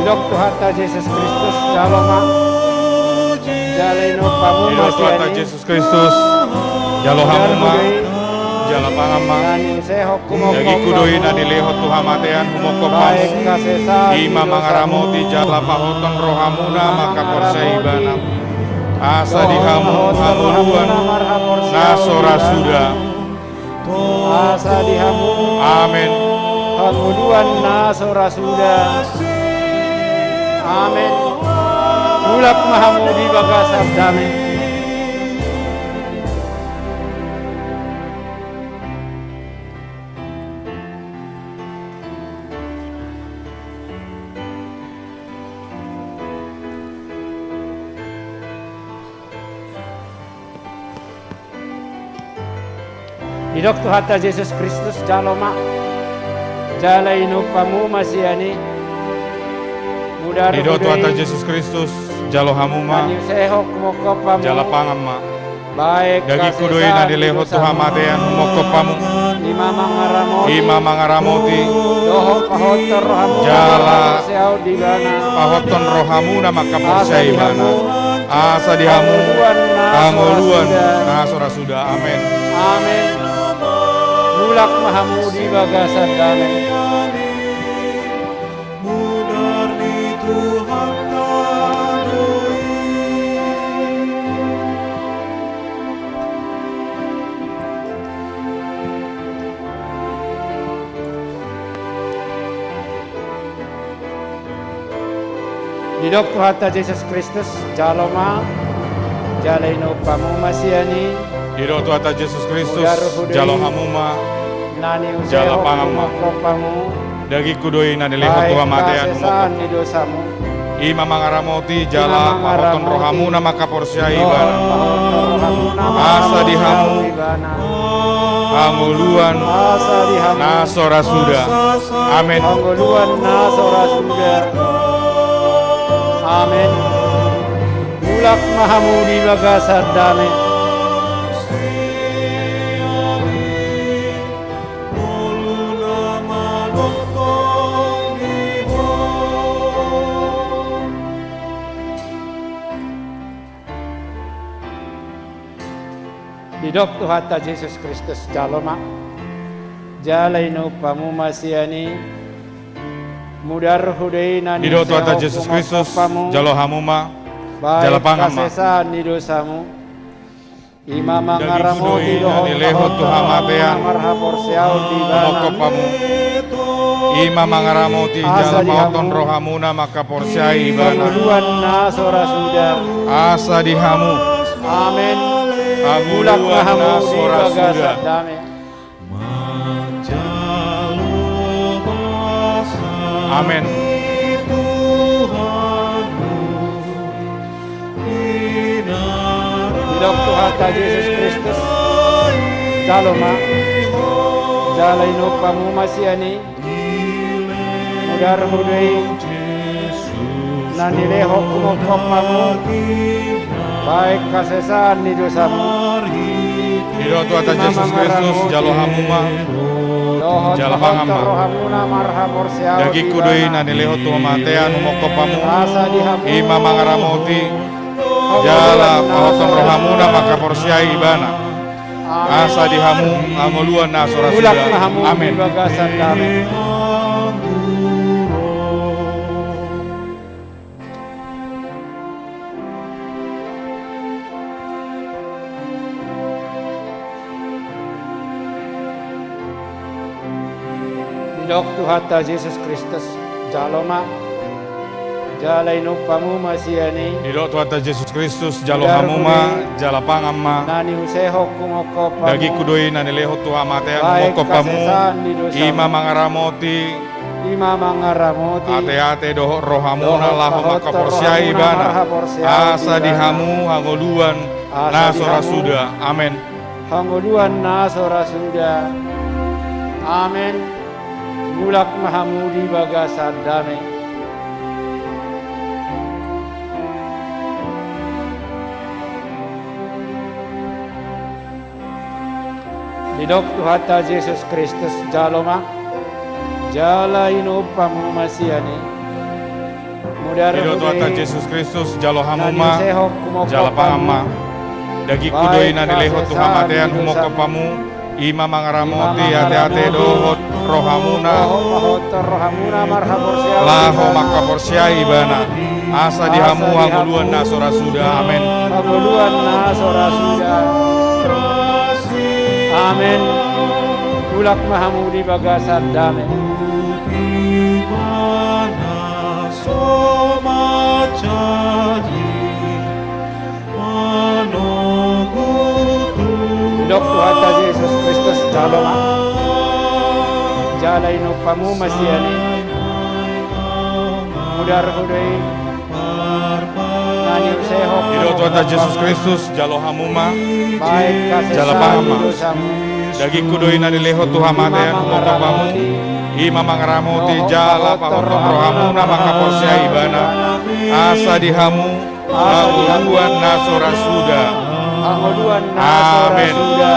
Didok Tuhanta Jesus Kristus, jalo ma. Jala inumpamu ma sian i. Kristus, jalo hamu ma, jala pangan ma. Dagingku do i na dilehon tu hamatean, humongkop hamu. I ma mangaramoti jala pahothon rohamuna mangkaporseai ibana. Asa di hamu hangoluan na so ra suda. Asa di hamu. Amen. Hangoluan na so ra suda. Amen. Mulak ma hamu di bagasan dame. Didok Tuhanta Jesus Kristus, jalo ma. Jala inumpamu ma sian i. Didok Tuhanta Jesus Kristus, jalo hamu ma. Jala pangan ma. Dagingku do i na dilehon tu hamatean, humongkop hamu. I ma mangaramoti. Jala pahothon rohamuna mangkaporseai ibana. Asa di hamu hangoluan na so ra suda. Amen. Amen. Mulak ma hamu di bagasan dame. Didok Tuhanta Jesus Kristus, jalo ma. Jala inumpamu ma sian i. Didok Tuhanta Jesus Kristus, jalo hamu ma. Jala pangan ma. Dagingku do i na dilehon tu hamatean, humongkop hamu. I ma mangaramoti jala pahothon rohamuna mangkaporseai ibana. Asa di hamu hangoluan na so ra suda. Amen. Hangoluan na so ra suda. Amen. Mulak ma hamu di bagasan dame. Didok Tuhanta Jesus Kristus, jalo ma, jala inup hamu ma sian i. Mudarhu do i na niusehon hamu. Didok Tuhanta Jesus Kristus, jalo hamu ma, jala pangan ma. Baen hasesaan ni dosamu. I ma mangaramoti dohot pahot tu hamatean, marhaporseaon di ibana. Humongkop hamu. I ma mangaramoti jala pahothon rohamuna mangkaporseai ibana. Hangoluan na so ra suda. Asa di hamu. Amen. Mulak ma hamu di bagasan dame. Amen. Didok Tuhanta Jesus Kristus, jalo ma, jala inup hamu ma sian i. Mudarhu do i na nilehon humongkop hamu, baen hasesaan ni dosamu. Didok Tuhanta Jesus Kristus, jalo hamu ma, jala pangan ma. Dohot pahot rohamuna marhaporseaon di ibana. Dagingku do i na nilehon tu hamatean, humongkop hamu. Asa di hamu. I ma mangaramoti jala pahothon rohamuna mangkaporseai ibana. Amen. Asa di hamu hangoluan na so ra suda. Mulak ma hamu di bagasan dame. Amen. Didok Tuhanta Jesus Kristus, jalo ma, jala inup hamu ma sian i. Didok Tuhanta Jesus Kristus, jalo hamu ma, jala pangan ma. Mudarhu do i na niusehon humongkop hamu. Dagingku do i na nilehon tu hamatean, humongkop hamu. Baen hasesaan ni dosamu. I ma mangaramoti. I ma mangaramoti. Ateate dohot rohamuna laho mangkaporseai ibana. Dohot pahot rohamuna marhaporseaon di ibana. Asa di hamu hangoluan na so ra suda. Amen. Hangoluan na so ra suda. Amen. Mulak ma hamu di bagasan dame. Didok Tuhanta Jesus Kristus, jalo ma, jala inup hamu ma sian i. Mudarhu do i. Didok Tuhanta Jesus Kristus, jalo hamu ma, na niusehon humongkop hamu. Jala pangan ma. Dagingku do i na nilehon tu hamatean, humongkop hamu. I ma mangaramoti ateate dohot rohamuna. Dohot pahot rohamuna marhaporseaon di ibana. Laho mangkaporseai ibana. Asa di hamu hangoluan na so ra suda. Amen. Hangoluan na so ra suda. Amen. Mulak ma hamu di bagasan dame. Didok Tuhanta Jesus Kristus, jalo ma, jala inup hamu ma sian i. Mudarhu do i na niusehon. Didok Tuhanta Jesus Kristus, jalo hamu ma, jala pangan ma. Baen hasesaan ni dosamu. Dagingku do i na nilehon tu hamatean, humongkop hamu. I ma mangaramoti jala pahothon rohamuna mangkaporseai ibana. Asa di hamu hangoluan na so ra suda. Hangoluan na so ra suda.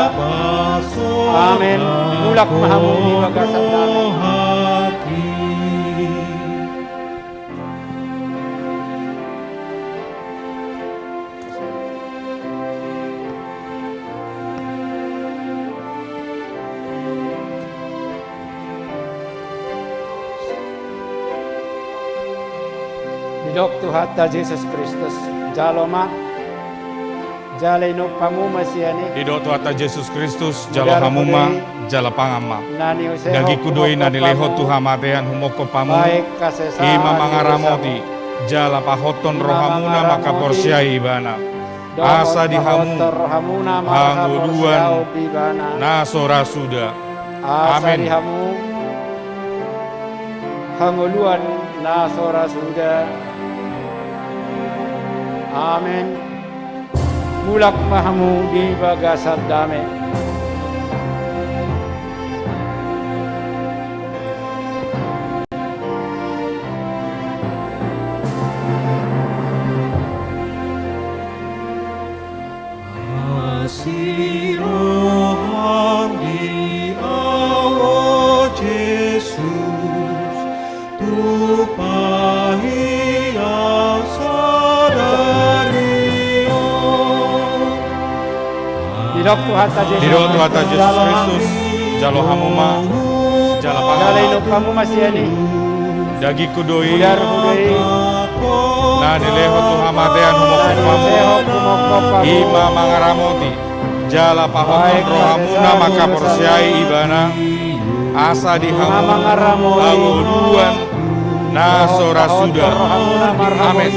Amen. Amen. Mulak ma hamu di bagasan dame. Didok Tuhanta Jesus Kristus, jalo ma, jala inup hamu ma sian i. Didok Tuhanta Jesus Kristus, jalo hamu ma, jala pangan ma. Dagingku do i na nilehon tu hamatean, humongkop hamu. I ma mangaramoti jala pahothon rohamuna mangkaporseai ibana. Asa di hamu hangoluan na so ra suda. Amen. Hangoluan na so ra suda. Amen. Mulak ma hamu di bagasan dame. Didok Tuhanta Jesus Kristus, jalo hamu ma, jala pangan ma. Jala inum hamu ma sian i. Dagingku do i. Mudarhu do i. Na nilehon tu hamatean humophop hamu. Na nilehon humophop hamu. I ma mangaramoti jala pahothon rohamuna mangkaporseai ibana. Asa di hamu hangoluan na so ra suda. Amen.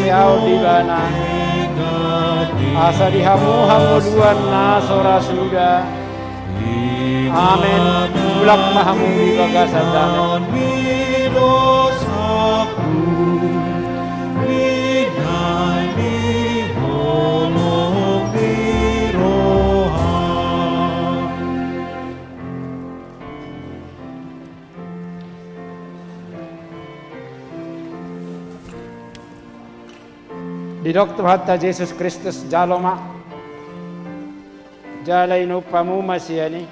Asa di hamu hangoluan na so ra suda. Amen. Mulak ma hamu di bagasan dame. Didok Tuhanta Jesus Kristus, jalo ma. Jala inum hamu ma sian i.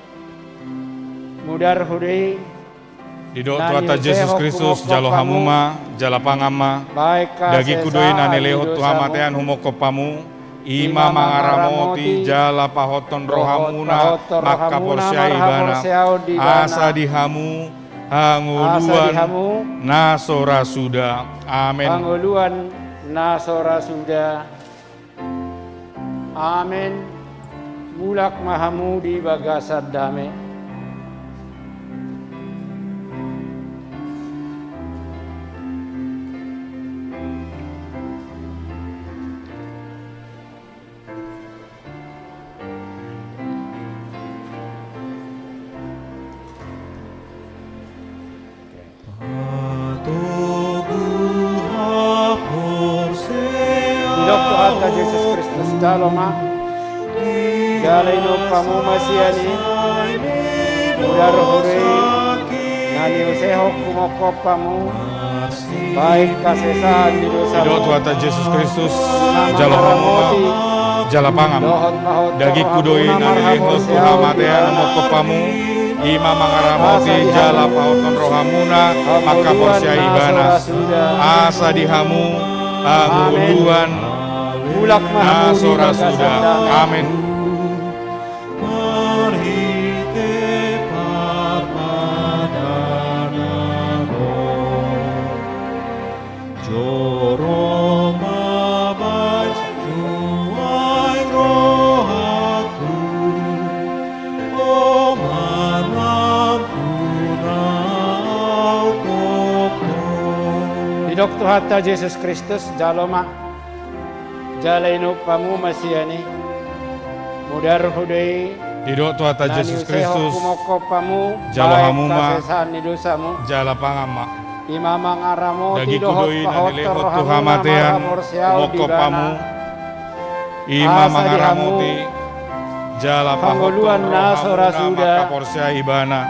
Mudarhu do i. Didok Tuhanta Jesus Kristus, jalo hamu ma, jala pangan ma. Dagingku do i na nilehon tu hamatean humophop hamu. I ma mangaramoti jala pahothon rohamuna mangkaporseai ibana. Asa di hamu hangoluan na so ra suda. Amen. Hangoluan na so ra suda. Amen. Mulak ma hamu di bagasan dame. Didok Tuhanta Jesus Kristus, jalo ma. Jala inum hamu ma sian i. Mudarhu do i. Na niusehon humophop hamu. Baen hasesaan ni dosamu. Didok Tuhanta Jesus Kristus, jalo hamu ma, jala pangan ma. Dagingku do i na nilehon tu hamatean humophop hamu. I ma mangaramoti jala pahothon rohamuna mangkaporseai ibana. Asa di hamu hangoluan na so ra suda. Amen. Marhite parpadanan on, joro ma baen nuaeng rohangku, o manampuna au tongtong. Didok Tuhanta Jesus Kristus, jalo ma. Jala inum hamu ma sian i. Mudarhu do i. Didok Tuhanta Jesus Kristus, jalo hamu ma, jala pangan ma. Dagingku do i na nilehon tu hamatean humophop hamu. I ma mangaramoti jala pahothon rohamuna mangkaporseai ibana.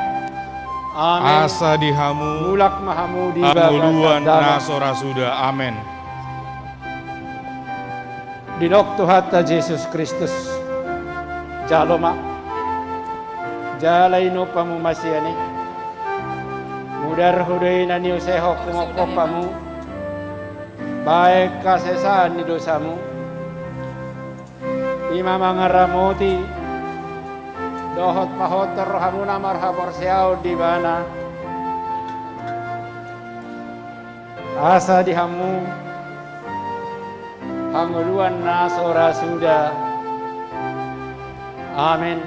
Asa di hamu hangoluan na so ra suda. Amen. Didok Tuhanta Jesus Kristus, jalo ma. Jala inum hamu ma sian i. Mudarhu do i na niusehon humophop hamu. Baen hasesaan ni dosamu. I ma mangaramoti dohot pahothon rohamuna marhaporseaon di ibana. Asa di hamu hangoluan na so ra suda. Amen.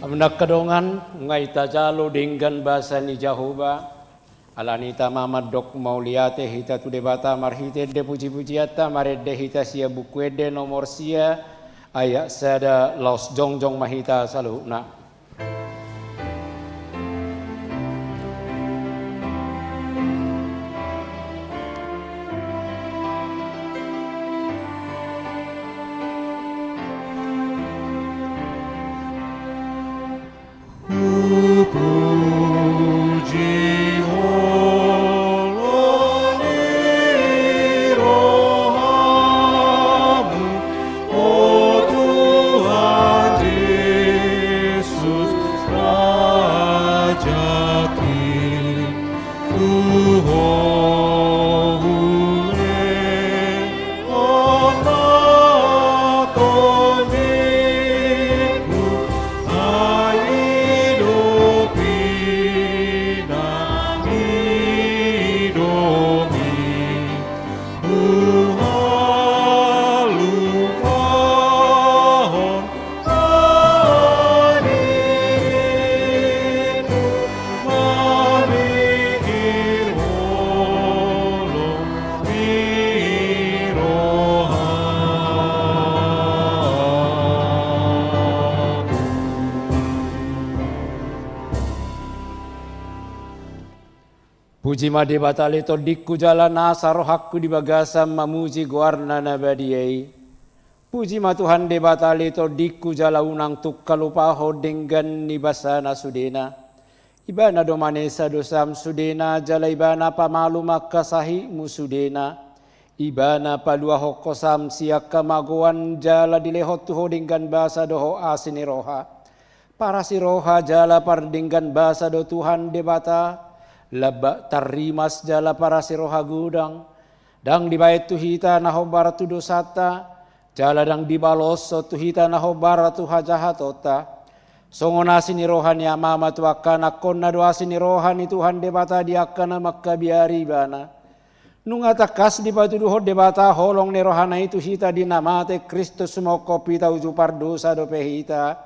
Amang angka dongan, nunga hita jalo denggan basa ni Jahowa. Alani i tama mandok mauliate hita tu Debata marhite ende pujipujianta, marende hita sian Buku Ende nomor sia, ayat sada, laos jongjong ma hita saluhutna. Puji ma Debata ale tondingku jala nasa rohangku di bagasan mamuji goarna na badia i. Puji ma Tuhan Debata ale tondingku jala unang tung halupahon denggan ni basana sudena. Ibana do manesa dosam sudena jala ibana pamalum angka sahitmu sudena. Ibana paluahon hosam sian hamagoan jala dilehon tu ho denggan basa dohot asi ni roha. Parasi roha jala pardenggan basa do Tuhan Debata, lambak tarrimas jala parasi roha godang. Ndang dibaen tu hita na hombar tu dosanta, jala ndang dibaloshon tu hita na hombar tu hajahatonta. Songon asi ni roha ni amama tu angka anakkonna do asi ni roha ni Tuhan Debata di angka na mangkabiari ibana. Nunga tangkas dipatuduhon Debata holong ni rohana i tu hita di na mate Kristus sumongkop hita uju pardosa dope hita.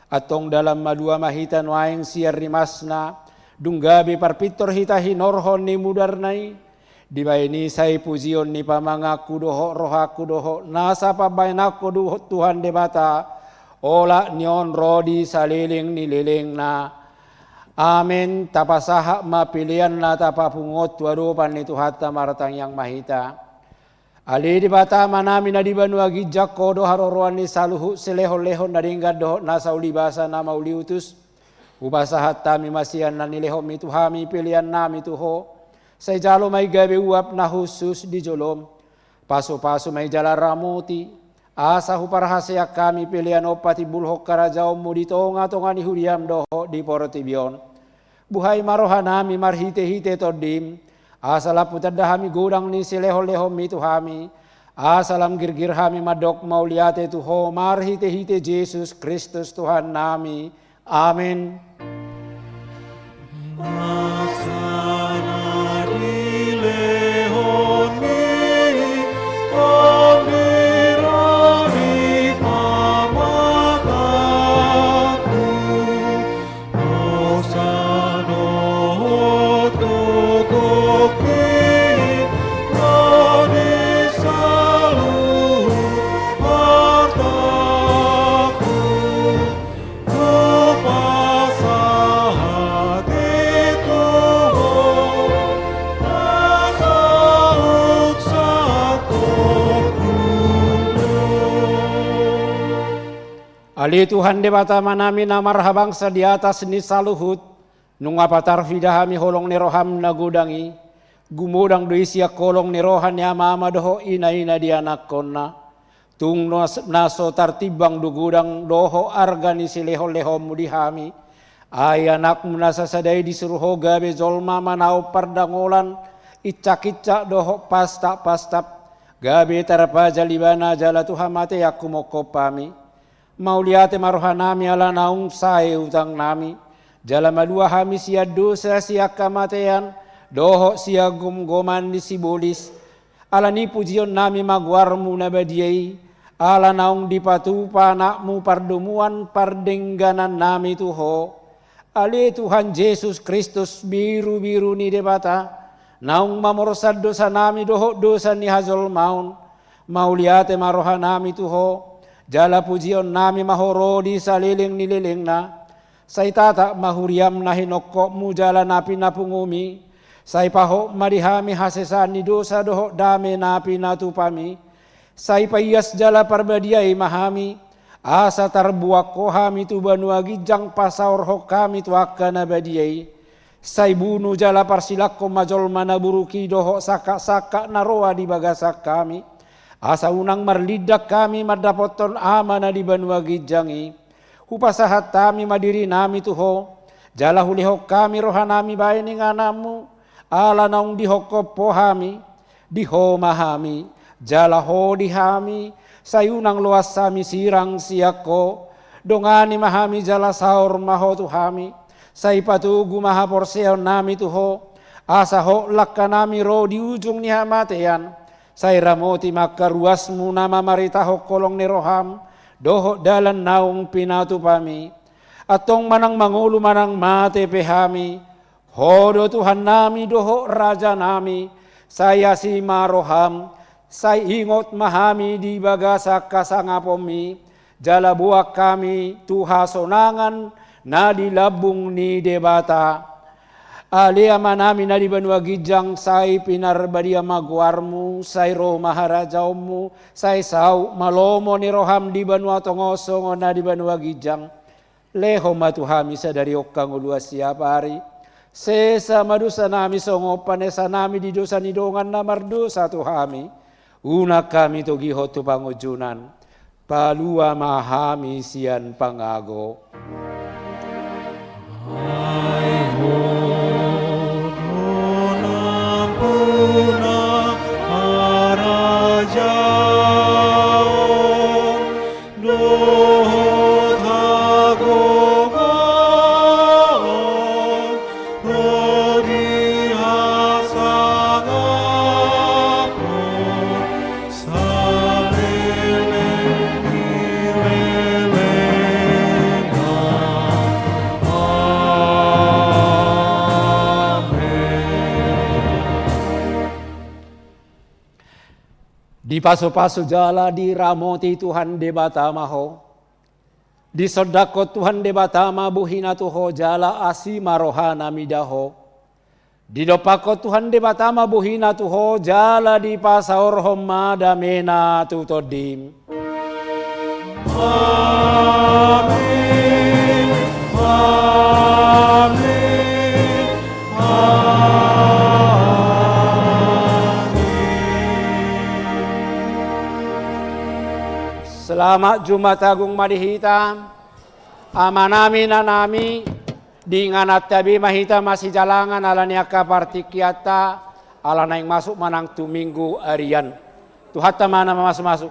Antong dalan malua ma hita nuaeng sian rimasna, dung gabe parpintor hita hinorhon ni mudarna i. Dibaen i sai pujion ni pamanganku dohot rohangku dohot nasa pambahenanku dohot Tuhan Debata, olat ni on ro di saleleng ni lelengna. Amen. Tapasahat ma pelean na tapapungu on tu adopan ni Tuhanta, martangiang ma hita. Ale Debata Amanami na di banua ginjang, Ho do haroroan ni saluhut silehonlehon na denggan dohot nasa ulibasa na mauliutus. Hupasahat hami ma sian na nilehonmi tu hami peleannami tu Ho. Sai jalo ma i gabe uap na hushus di jolom. Pasupasu ma i jala ramoti, asa huparhaseang hami pelean on patimbulhon harajaonmu di tongatonga ni huriam dohot di portibi on. Buhai ma rohanami marhitehite Tondim, asa lam hutanda hami godang ni silehonlehonmi tu hami, asa lam girgir hami mandok mauliate tu Ho marhitehite Jesus Kristus Tuhannami. Amen. Ale Tuhan Debata Amanami na marhabangsa di atas ni saluhut, nunga patarhida hami holong ni roham na godang i, gumodang do i sian holong ni roha ni amama dohot inaina di anakkonna. Tung na so tartimbang do godang dohot arga ni silehonlehonmu di hami. Ai anakmu na sasada i disuru Ho gabe jolma manaon pardangolan, incakincak dohot pastapastap, gabe tarpajal ibana jala tu hamatean humongkop hami. Mauliate ma rohanami ala naung sae utangnami, jala malua hami sian dosa, sian hamatean, dohot sian gomgoman ni sibolis. Alani i pujionnami ma goarmu na badia i, ala naung dipatupa anakmu pardomuan pardengganannami tu Ho. Ale Tuhan Jesus Kristus, birubiru ni Debata, naung mamorsan dosanami dohot dosa ni hajolmaon, mauliate ma rohanami tu Ho, jala pujionnami ma Ho ro di saleleng ni lelengna. Sai tatap ma huriam na hinongkopmu jala na pinapungumi. Sai pahot ma di hami hasesaan ni dosa dohot dame na pinatupami. Sai paias jala parbadiai ma hami, asa tarbuangkon hami tu banua ginjang pasaorhon hami tu angka na badia i. Sai bunu jala parsilangkon ma jolma na buruk i dohot sangkapsangkap na roa di bagasan hami, asa unang marlindang hami mandapothon Ama na di banua ginjang i. Hupasahat hami ma dirinami tu Ho, jala hulehon hami rohanami bahen ingananmu, ala naung dihongkop Ho hami. Di Ho ma hami, jala Ho di hami, sai unang loas hami sirang sian Ho. Dongani ma hami jala saor ma Ho tu hami. Sai patogu ma haporseaonnami tu Ho, asa hot langkanami ro di ujung ni hamatean. Sai ramoti ma angka ruasmu na mamaritahon holong ni roham dohot dalan naung pinatupami. Antong manang mangolu manang mate pe hami, Ho do Tuhannami dohot Rajanami. Sai asi ma roham, sai ingot ma hami di bagasan hasangaponmi, jala boan hami tu hasonangan na di lambung ni Debata. Ale Amanami na di banua ginjang, sai pinarbadia ma goarmu, sai ro ma harajaonmu, sai saut ma lomo ni roham di banua tonga on songon na di banua ginjang. Lehon ma tu hami sadari on hangoluan siapari. Sesa ma dosanami songon panesanami di dosa ni dongan na mardosa tu hami. Unang hami togihon tu pangunjunan. Palua ma hami sian pangago. Dipasupasu jala diramoti Tuhan Debata ma ho. Disondangkon Tuhan Debata ma bohina tu ho jala asi ma rohana mida ho. Didompakkon Tuhan Debata ma bohina tu ho jala dipasaorhon ma damena tu tondim. Amin. Amin. Amin. Selamat Jumat Agung ma di hita. Amanami, inanami, di ingananta be ma hita masijalangan ala ni angka partingkianta, ala naeng masuk ma nang tu Minggu arian. Tuhanta ma na mamasumasu.